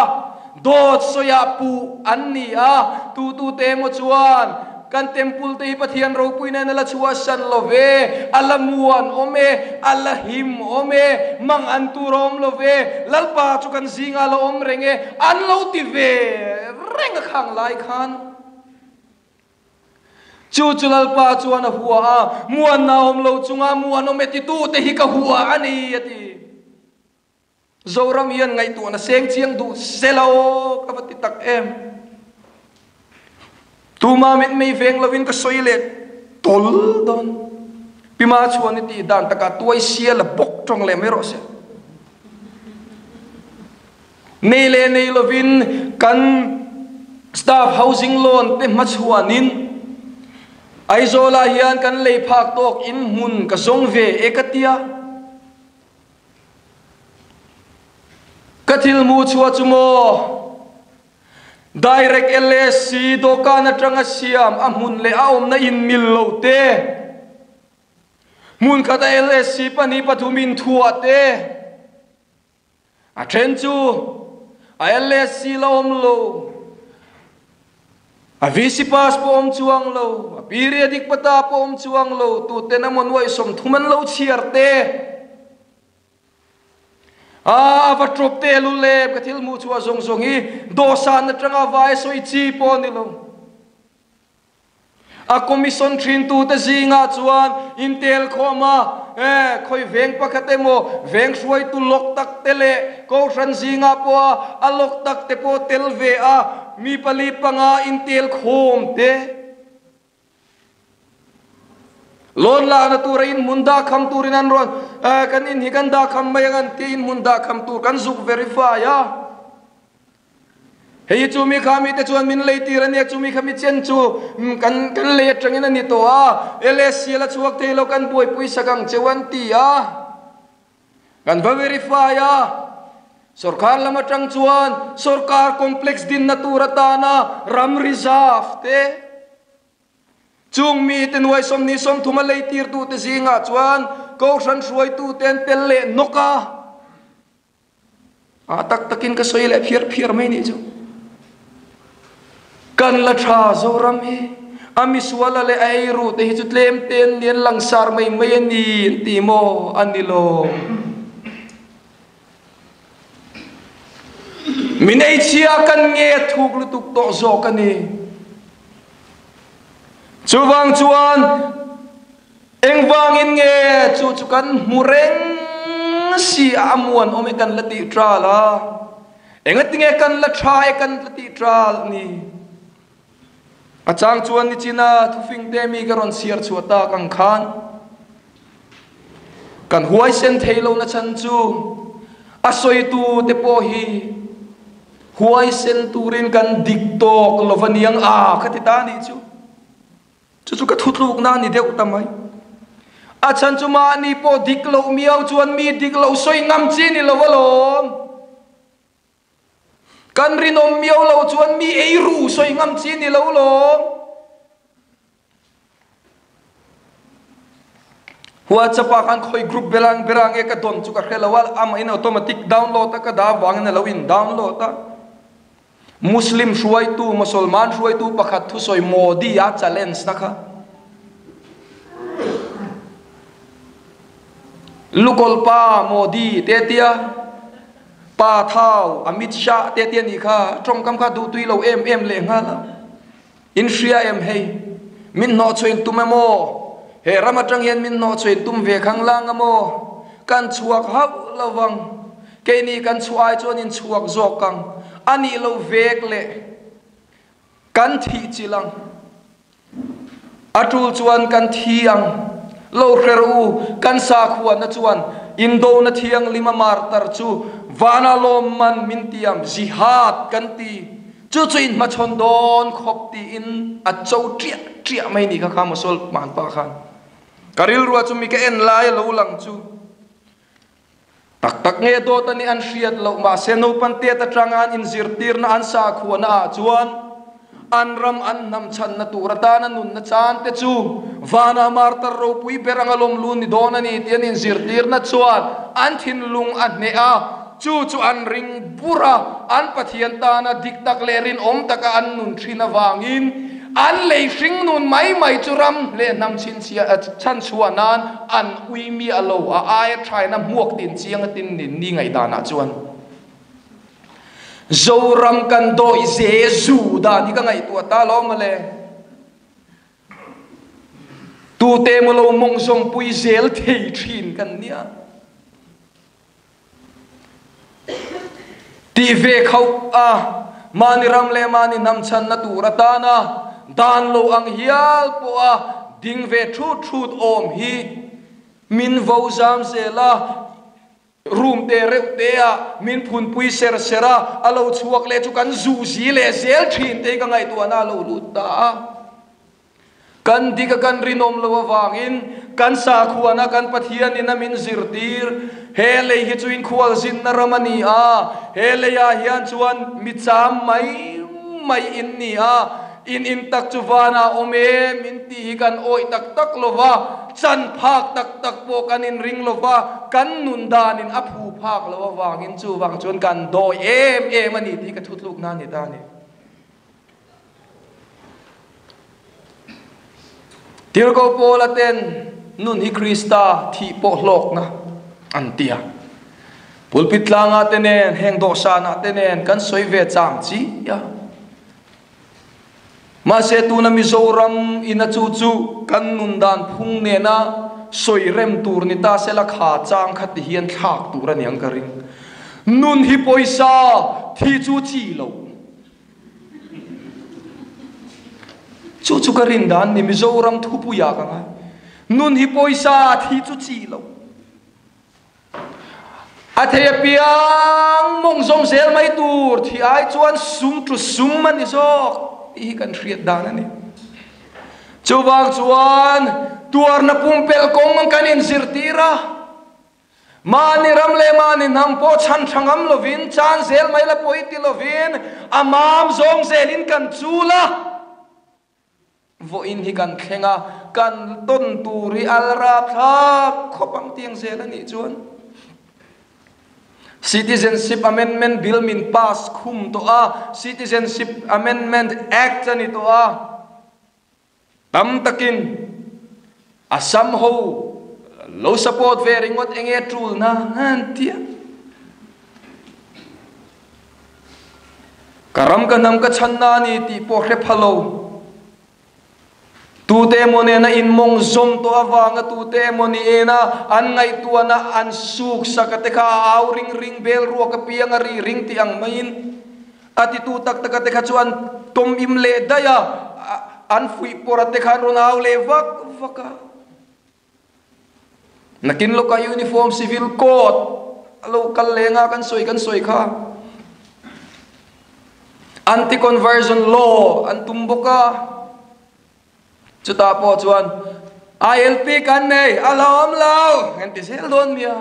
dawt sawiah puh an ni a, tutute emaw chuan Kan temple te hi Pathian ropui nen a la chhuahsan lo ve, a la muan awm e, a la him awm e, mang an tur a awm lo ve, Lalpa chu kan zingah a la awm reng e, an lo ti ve reng a khang lai khan. Chu chu Lalpa chuan a hua a, muanna awm lo chunga muan awm e titute hi ka hua a ni, a ti. Zoram hian ngaihtuahna seng chiang duh se lo ka va ti tak em. Tuma mitmei veng lovin ka sawi leh tawl dawn. Pima chuan i tih dan takah tuai sia la bawk tawng leh mai rawh se. Nei leh nei lovin kan staff housing loan te hmachhuanin Aizawlah hian kan lei phak tawk in hmun ka zawng ve e ka tia. Ka thil hmuh chhuah chu maw? Direct LAC dawhkan atanga siam a hmun leh a awmna in mil lo te, hmun khata LAC 2 3 in thuah te, a then chu a LAC la awm lo, A VC pass pawh awm chuang lo, a periodic pata pawh awm chuang lo, tuten emaw nuaih 30 an lo chhiar te. A, a va ṭawp te lu lem ka thil hmuh chhuah zawng zawng hi dawhsan atanga vai sawi chi pawh a ni lo. A commission ṭhintute zingah chuan intel khawm a, e, khawi veng pakhat emaw, veng hruaitu lawk tak te leh kohhran zingah pawha a lawk tak te pawh tel ve a, mi pali panga intel khawm te. Loan lakna tura inhmun dah kham turin an rawn, e, kan in hi kan dah kham mai ang an tia inhmun dah kham tur kan zuk verify a. Hei hi chumi kha mite chuan min lei tir a nia, chumi kha mi chen chu kan kan lei atangin a ni tawh a, LSC la chhuak thei lo kan buaipui sak ang cheu an ti a, kan va verify a, sorkar lam atang chuan sorkar complex dinna tur atana ram reserve te, Chung mite nuai 23 a leitirtute zingah chuan Kohhran hruaitute an tel leh nawk a. A tak takin ka sawi leh phiar phiar mai nih chu. Kan la tha Zoram hi a misuala leh a eiru te hi chu tlem te an ni an langsar mai mai a ni an ti maw a ni lo. Min eichhia kan nge thuk lutuk tawh zawk a ni. Chuvang chuan Engvangin nge chu chu kan hmu reng si a amuan awm e kan la tih tral a, engatinge kan la tha e kan la tih tral ni? A chang chuan nichina thufing te mi ka rawn chhiar chhuah tak ang khan kan huaisen thei lo na chhan chu a sawitu te pawh hi huaisen turin kan dik tawk lo va niang a ka ti ta nih chu. Chu chu ka thutlukna a ni deuh ta mai. A chhan chu mahni pawh dik loh miau chuan mi dik loh sawi ngam chi ni lo alawm. Kan rinawm miau lo chuan mi ei ru sawi ngam chi ni lo alawm. WhatsApp ah khan khawi group berang berang nge ka dawn chu ka hre lo a, amahin automatic download a ka dah avangin a lo in download a. Muslim hruaitu, Mosolman hruaitu pakhat thusawi Modi a challenge na kha. Lukawlpa Modi te tia, Pa Thau Amit Shah te tia nih kha tawngkam kha duhtui lo em em leh nghal a. In hria em hei? Min hnawhchhuain tum emaw? He ram atang hian min hnawhchhuain tum ve khang lang emaw? Kan chhuak hauh lo vang. Keini kan chhuah ai chuan in chhuak zawk ang. A nih lo vek leh kan thih chilh ang. A tul chuan kan thi ang. Lo hre rawh u, kan sakhuana chuan indona thianghlim a martar chu vana lawmman min tiam, jihad kan ti. Chu chu inhmachhawn dawn khawp tiin a cho ṭiah ṭiah mai ni kha kha Mosul hmanpa khan. Ka rilrua chu mi ka en lai a lo lang chu tak tak nge dawt a nih an hriat loh mahse naupan tet atanga an inzirtirna an sakhuana ah chuan an ram an hnam chhanna tur atana nunna chan te chu vana martar ropui ber anga lawmlu ni dawn a ni tih an inzirtirna chuan an thinlung a hneh a. Chu chu an ring bur a, an Pathian tana dik tak leh rinawm taka an nun thin avangin an lei hring nun mai mai chu ram leh hnam chhanchhuah nan an ui miah lo, a aia thaina hmuak tin chiang a tin nin ni ngaihdanah chuan Zoram kan dawih ze zu dan hi ka ngaihtuah ta lo mawle. Tute emaw lo mawng zawmpui zel thei thin kan nia. Tih ve khauh a, mahni ram leh mahni hnam chhanna tur atana dan lo ang hial pawha ding ve thut thut awm hi min vo zam zel a, room te reuh te ah min phunpui ser ser a, a lo chhuak leh chu kan zu zi leh zel thin te hi ka ngaihtuahna a lo lut ta a. Kan dik a kan rinawm lo avangin kan sakhuana kan Pathianin a min zirtir. He lei hi chu inkhualzinna ram a ni a, he leiah hian chuan mi cham mai mai in ni a, in in tak chu vanah awm e min tih hi kan awih tak tak lo va, chan phak tak tak pawh kan inring lo va, kan nun danin a phu phak lo avangin chuvang chuan kan dawi em em a ni tih hi ka thutlukna a ni ta a ni. Tirhkoh Paula ten nun hi Krista thih pawh hlawkna an ti a. Pulpit tlangah te nen, heng dawhsanah te nen kan sawi ve chang chi a. Mahse tuna Mizoram ina chu chu kan nun dan phung nena sawi rem tur ni ta sela kha chang kha ti hian thlak tur a niang ka ring. Nun hi pawisa thi chu chi lo. Chu chu ka rin dan ni Mizoram thupuia ka ngai. Nun hi pawisa thi chu chi lo. A thei apiang mawng zawm zel mai tur thi ai chuan sum tu sum a ni zawk tih hi kan hriat dan a ni. Chuvang chuan tuarna pumpelh kawng kan inzirtir a, mahni ram leh mahni hnam pawh chhan tha ngam lovin, chan zel mai la pawi ti lovin a mam zawng zelin kan chul a. Vawiin hi kan thleng a, kan tawn tur hi al rapthlak khawp ang tiang zel a nih chuan Citizenship Amendment Bill min pass khum tawh a, Citizenship Amendment Act a ni tawh a, tam takin Assam ho lo support ve ringawt enge tulna an ti a. Ka ram ka hnam ka chhanna a ni tih pawh hre pha lo. Tute emaw nena inmawng zawm tawh avanga tute emaw ni ena an ngaihtuahna an suk sak a te kha a au ring ring bel ruak apiang a ri ring tih ang maiin a titu tak tak a te kha chu an tawm im leh daih a, an fuih pawrh a te kha an rawn au leh vak vak a. Nakin lawkah Uniform Civil Code a lo kal leng a, kan sawi kan sawi kha. Anti-conversion law an tum bawk a. Chutah pawh chuan ILP kan nei, a lo awm lo, kan ti zel dawn nia.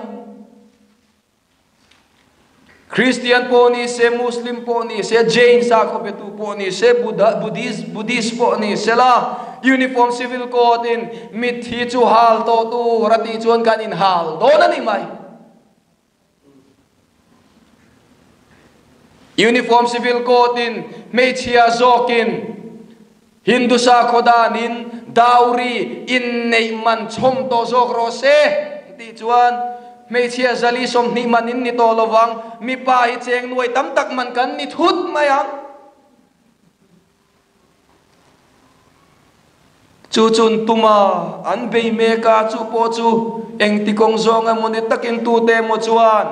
Kristian pawh ni se, Muslim pawh ni se, Jain sakhaw betu pawh ni se, Buddha, Buddhist, Buddhist pawh ni se la, Uniform Civil Code in mitthi chu hal tawh tur a tih chuan kan inhal dawn a ni mai. Uniform Civil Code in hmeichhia zawkin Hindu sakhaw danin dowry inneih man chhawm tawh zawk rawh se tih chuan hmeichhia zali 20 man in ni tawh lovang, mipa hi cheng nuai tam tak man kan ni thut mai ang. Chu chun tuma an bei mek a, chu pawh chu engti kawng zawng emaw ni takin tute emaw chuan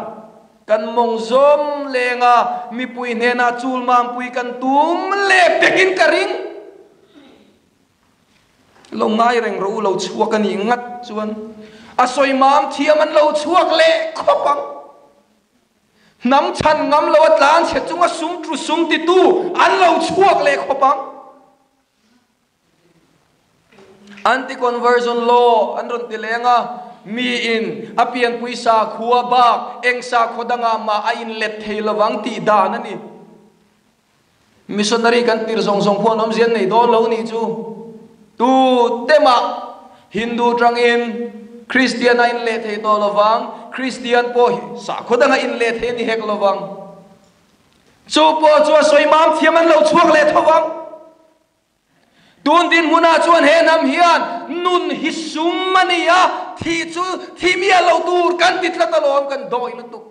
Kan mawng zawm leng a, mipui hnenah chul mampui kan tum leh pekin ka ring. Lo ngai reng rawh u, lo chhuak a nih ngat chuan a sawi mam thiam an lo chhuak leh khawp ang. Hnam chhan ngam lo a tlan chhe chunga sum tu sum titu an lo chhuak leh khawp ang. Anti-conversion law an rawn ti leng a, miin a pianpui sakhua bak eng sakhaw dangah mah a inlet thei lovang tih dan a ni. Missionary kan tir zawng zawng pawh an awmzia an nei dawn lo nih chu. Tu te mah Hindu tangin Christian a inleh thei tawh lovang, Christian pawh hi sakhaw dangah inleh thei a ni hek lovang. Chu pawh chu a sawi mam thiam an lo chhuak leh tho vang. Tun dinhmunah chuan he hnam hian nun hi sum a ni a, thih chu thih miah lo tur kan ti tlat alawm, kan dawi lutuk.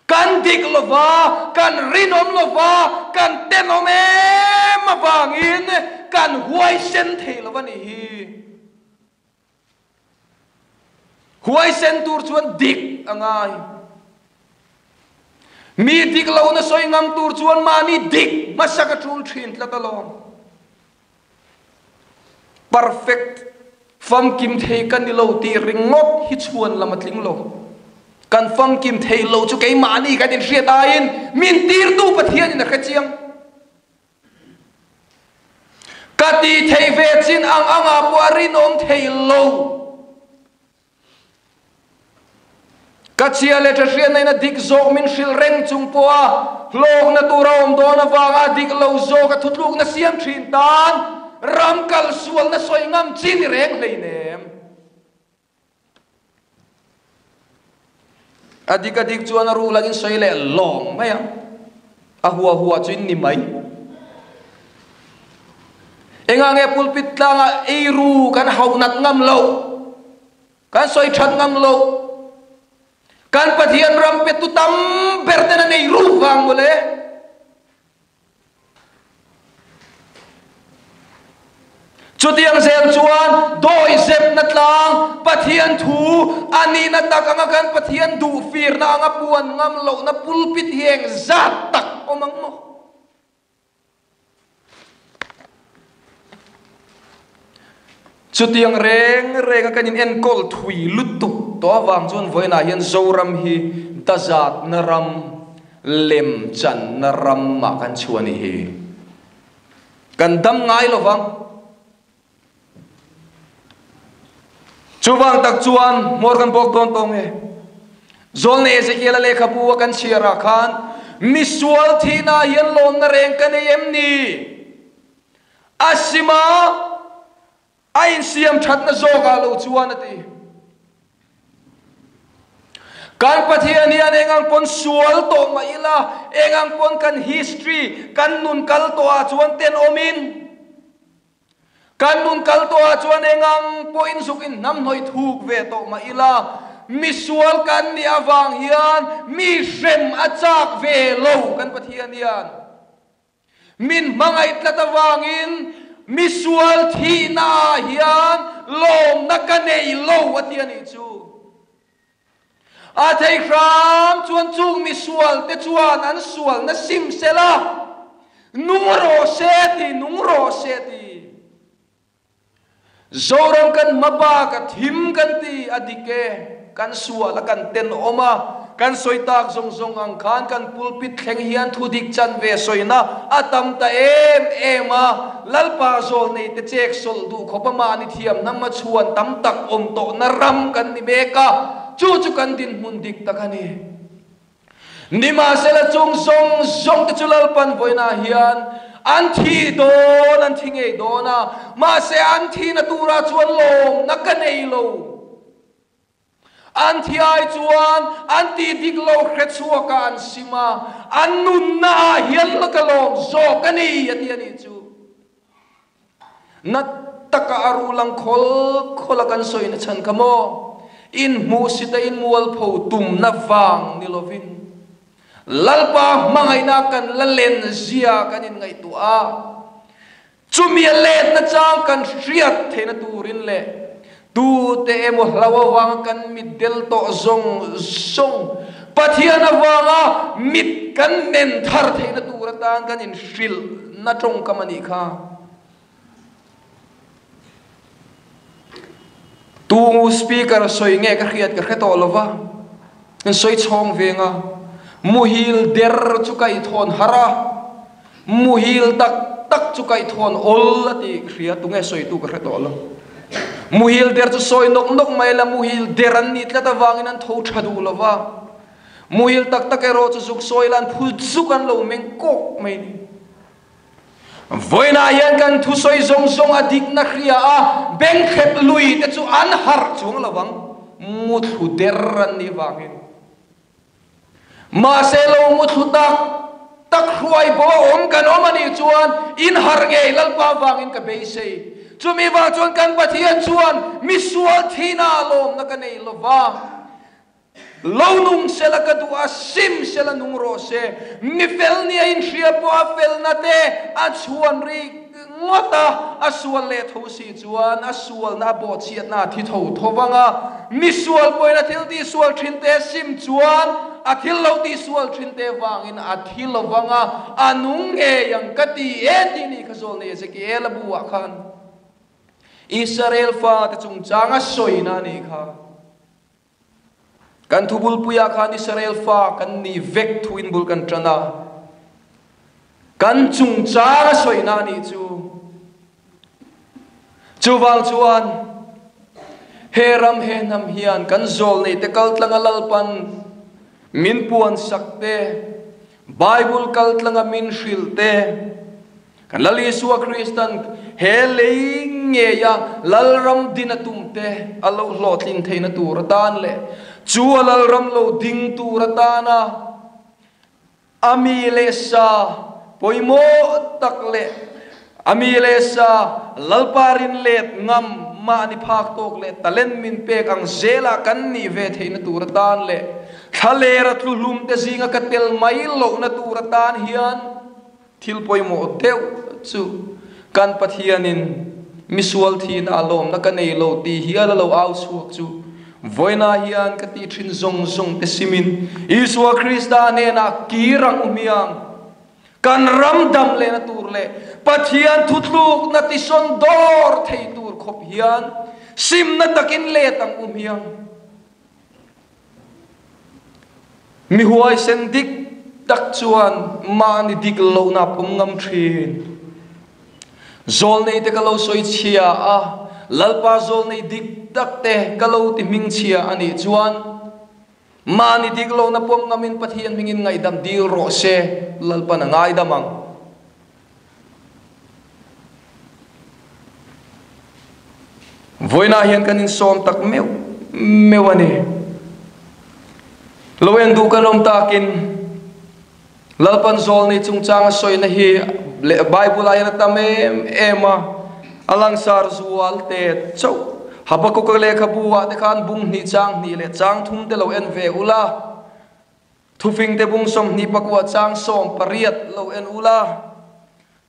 Kan dik lova, kan rinawm lova, kan tenawm em avangin kan huaisen thei lo a nih hi. Huaisen tur chuan dik a ngai. Mi dik lo na sawi ngam tur chuan mahni dik hmasa ka tul thin tlat alawm. Perfect, famkim thei ka ni lo tih ringawt hi chhuan lam a tling lo. Kan famkim thei lo chu keimahni kan inhriat aiin min tirtu Pathianin a hre chiang. Ka tih theih ve chin ang angah pawh a rinawm thei lo. Ka chhia leh tha hriatna in a dik zawk min hrilh reng chung pawha hlawkna tur a awm dawn avanga a dik lo zawk a thutlukna siam thin tan ram kalsualna sawi ngam chi ni reng hleinem. A dik a dik chuan a rul angin sawi leh lawng mai ang. A hua hua chu in ni mai. Engah nge pulpit tlangah eiru kan hauh nat ngam lo, kan sawi that ngam lo, kan Pathian ram petu tam ber ten an eiru vang mawle. Chutiang zel chuan dawihzepna tlang Pathian thu a nihna tak anga kan Pathian duhfirna anga puan ngam lohna pulpit hi eng zat tak awm ang maw? Chutiang reng renga kan in enkawl thui lutuk tawh avang chuan vawiinah hian Zoram hi dazatna ram, lemchanna ramah kan chhuah a nih hi. Kan dam ngai lo vang. Chuvang tak chuan hmawr kan bawk dawn tawng e. Zawlne Ezekiel-a lehkhabu a kan chhiarah khan misual thihna hian lawmna reng ka nei em ni? A sima a insiam thatna zawkah lo chuan a ti. Kan Pathian hian eng ang pawn sual tawh mah ila, eng ang pawn kan history, kan nun kal tawhah chuan tenawmin, kan nun kal tawhah chuan eng ang pawhin zukin hnamhnawih thuk ve tawh mah ila, misual kan nih avang hian mi hrem a chak ve lo kan Pathian hian. Min hmangaih tlat avangin misual thihna ah hian lawmna ka nei lo a ti a nih chu. A thei hram chuan chung misual te chuan an sualna sim sela, nung rawh se ti, nung rawh se ti. Zoram kan hma bak a thim kan ti a dik e, kan sual a kan tenawm a, kan sawi tak zawng zawng ang khan kan pulpit thleng hian thu dik chan ve sawina a tam ta em em a, Lalpa zawl nei te chek sawlh duh khawp a mahni thiam hnam a chhuan tam tak awm tawhna ram kan ni mek a, chu chu kan dinhmun dik tak a ni. Nimahsela chung zawng zawng te chu Lalpan vawiinah hian an thi dawn, an thi ngei dawn a, mahse an thihna turah chuan lawmna ka nei lo. An thi ai chuan an tih dik lo hre chhuakah an sim a, an nunna ah hian la ka lawm zawk a ni, a ti a nih chu. Na taka a ruh lang khawl khawl a kan sawi na chhan kha maw? In hmuhsit a in mualpho tumna vang ni lovin Lalpa hmangaihna kan la len zia kan inngaihtuah a, chumi a letna chang kan hriat theihna turin leh tute emaw hlau avanga kan mit del tawh zawng zawng Pathian avanga mit kan men thar theihna tur atan kan inhrilhna tawngkam a nih kha. Tu speaker sawi nge ka hriat ka hre tawh lo va, kan sawi chhawng veng a, muhil der chu kaihthawhn har a, muhil tak tak chu kaihthawhn awl a tih ka hria, tunge sawitu ka hre tawh lo. Muhil der chu sawi nawk nawk mai la, muhil der an nih tlat avangin an tho tha duh lo va, muhil tak tak erawh chu zuk sawi la an phul zuk an lo meng kawk mai ni. Vawiinah hian kan thusawi zawng zawng a dikna hria a, bengkhrep lui te chu an harh chuang lo vang, muthlu der an nih vangin. Mahse lo muthlu tak tak hruai bo a awm kan awm a nih chuan in harh ngei Lalpa vangin ka beisei. Chumi vang chuan kan Pathian chuan misual thihna a lawmna ka nei lo va. Lo nung sela ka duh a, sim sela nung rawh se. Mi fel nia inhria pawh a felna te a chhuan rik ngawt a, a sual leh tho si chuan a sualna a bawhchhiatna a thi tho tho vang a. Mi sual pawhin a thil tihsual thin te sim chuan a thil lo tihsual thin te vangin a thi lo vang a, a nung ngei ang ka ti e tih ni kha Zawlnei Ezekiel-a buah khan Israel fate chungchang a sawina a nih kha. Kan thubulpuiah khan Israel fa kan nih vek thuin bul kan tan a, kan chungchang a sawina a nih chu. Chuvang chuan he ram he hnam hian kan zawlneite kaltlanga Lalpan min puansak te, Bible kaltlanga min hrilh te, Kan Lal Isua Kristan he lei ngeia Lalram din a tum te a lo hlawhtlin theihna tur atan leh chu a Lalram lo ding tur atana a mi leh sa pawimawh tak leh a mi leh sa Lalpa rin let ngam mahni phak tawk leh talent min pek ang zela kan nih ve theihna tur atan leh thlalera tluhlum te zinga ka tel mai lohna tur atan hian Thil pawimawh deuh chu kan Pathianin Misual thihna a lawmna ka nei lo tih hial a lo au chhuak chu vawiinah hian ka tih thin zawng zawng te simin Isua Krista hnenah kir ang u hmiang. Kan ram dam lehna tur leh Pathian thutlukna tisawn dawr thei tur khawp hian simna takin let ang u hmiang. Mi huaisen dik tak chuan mahni dik lohna a pawm ngam thin. Zawlneite ka lo sawi chhia a, Lalpa zawlnei dik tak te ka lo ti hming chhia a nih chuan mahni dik lohna pawm ngamin Pathian hmingin ngaihdam dil rawh se, Lalpan a ngaidam ang. Vawiinah hian kan insawm tak meuh meuh a ni. Lo en duh kan awm takin Lalpan zawlnei chungchanga sawina hi leh Bible ah hian a tam em em a, a langsar zual te chauh. Habakkuk-a lehkhabu ah te khan bung hnih chang hnih leh chang thum te lo en ve ula. Thufingte bung 29 chang 18 lo en ula,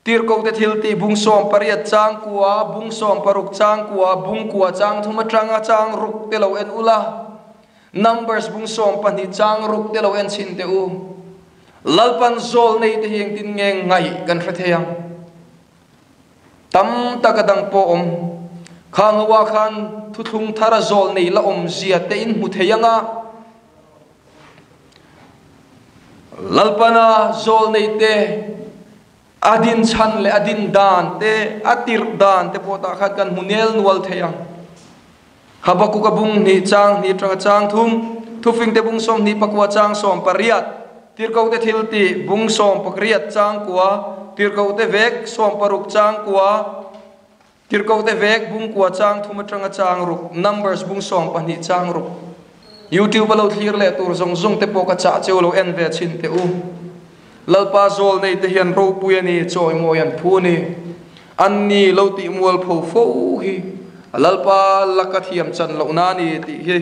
Tirhkohte thiltih bung 18 chang kua, bung 60 chang kua, bung kua chang thum atanga chang ruk te lo en ula, Numbers bung 12 chang ruk te lo en chhin teh u. Lalpan zawl nei te hi engtin nge ngaih kan hre thei ang? Tam tak a dang pawh awm. Khang ho ah khan thuthlung thar a zawl nei la awm zia te in hmu thei ang a. Lalpana zawlnei te, a din chhan leh a din dan te, a tirh dan te pawh tah khan kan hmu nel nual thei ang. Habakkuk a bung hnih chang hnih atanga chang thum, Thufingte bung 24 chang 18, Tirhkohte thiltih bung 18 chang kua, Tirhkohte vek 60 chang kua, Tirhkohte vek bung kua chang thum atanga chang ruk, Numbers bung 12 chang ruk. YouTube a lo thlir leh tur zawng zawng te pawh ka chah cheu lo en ve chhin teh u. Lalpa zawl nei te hian ropui a ni, chawimawi an phu a ni. An ni lo tih mual pho fo hi Lalpa laka thiam chan loh na a ni tih hi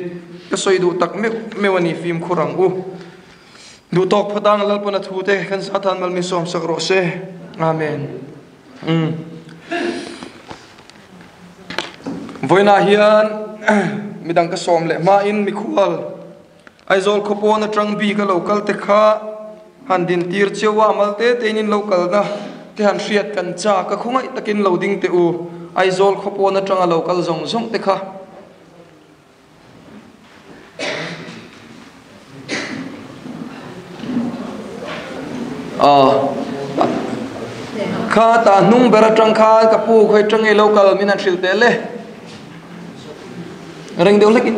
ka sawi duh tak meuh meuh a ni fimkhur ang u. Duh tawk phawt ang Lalpana thu te kan Satan mal min sawm sak rawh se. Amen. Vawiinah hian midang ka sawm leh hmain mikhual Aizawl khawpawn atang bik a lo kal te kha han din tir cheu a, mal te tein in lo kalna te han hriat kan chak a, khawngaih takin lo ding teh u, Aizawl khawpawn atanga lo kal zawng zawng te kha. Kha tah hnung ber atang khan ka pu khawi atang nge lo kal min han hrilh teh le. Ring deuh hlekin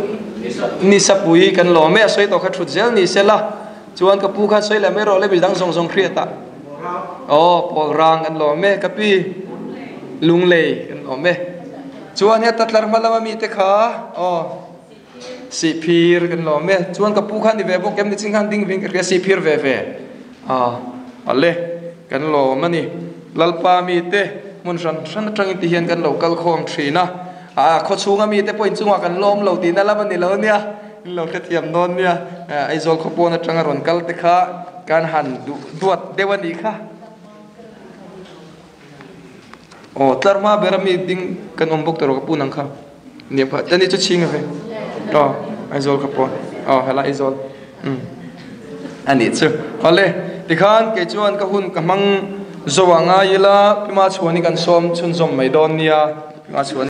nisapui kan lawm e a sawi tawh kha thut zel ni sela chuan ka pu khan sawi leh mai rawh le midang zawng zawng hriat ah aw pawl rang kan lawm e ka pi lunglei kan lawm e. Chuan heta tlar hma lama mite kha aw sihphir kan lawm e. Chuan ka pu kha ni ve bawk em ni chin khan ding vin ka hria sihphir ve ve a ale kan lawm a ni. Lalpa mite hmun hran hran atangin ti hian kan lo kal khawm thin a, a khaw chhunga mite pawh inchungah kan lawm lo tihna lam a ni lo nia, in lo hrethiam dawn nia. Aizawl khaw pawn atanga rawn kal te kha kan han duh duat deuh a nih kha. Aw tlar hma ber a mi ding kan awm bawk tawh ka pu nang kha nia pha tani chu chhing ave aw Aizawl ka pawh aw helai Aizawl um ani chu awle tikhan kei chuan ka hun ka hmang zo ah ngai ila Pima chhuan hi kan sawm chhunzawm mai dawn nia Pima chhuan.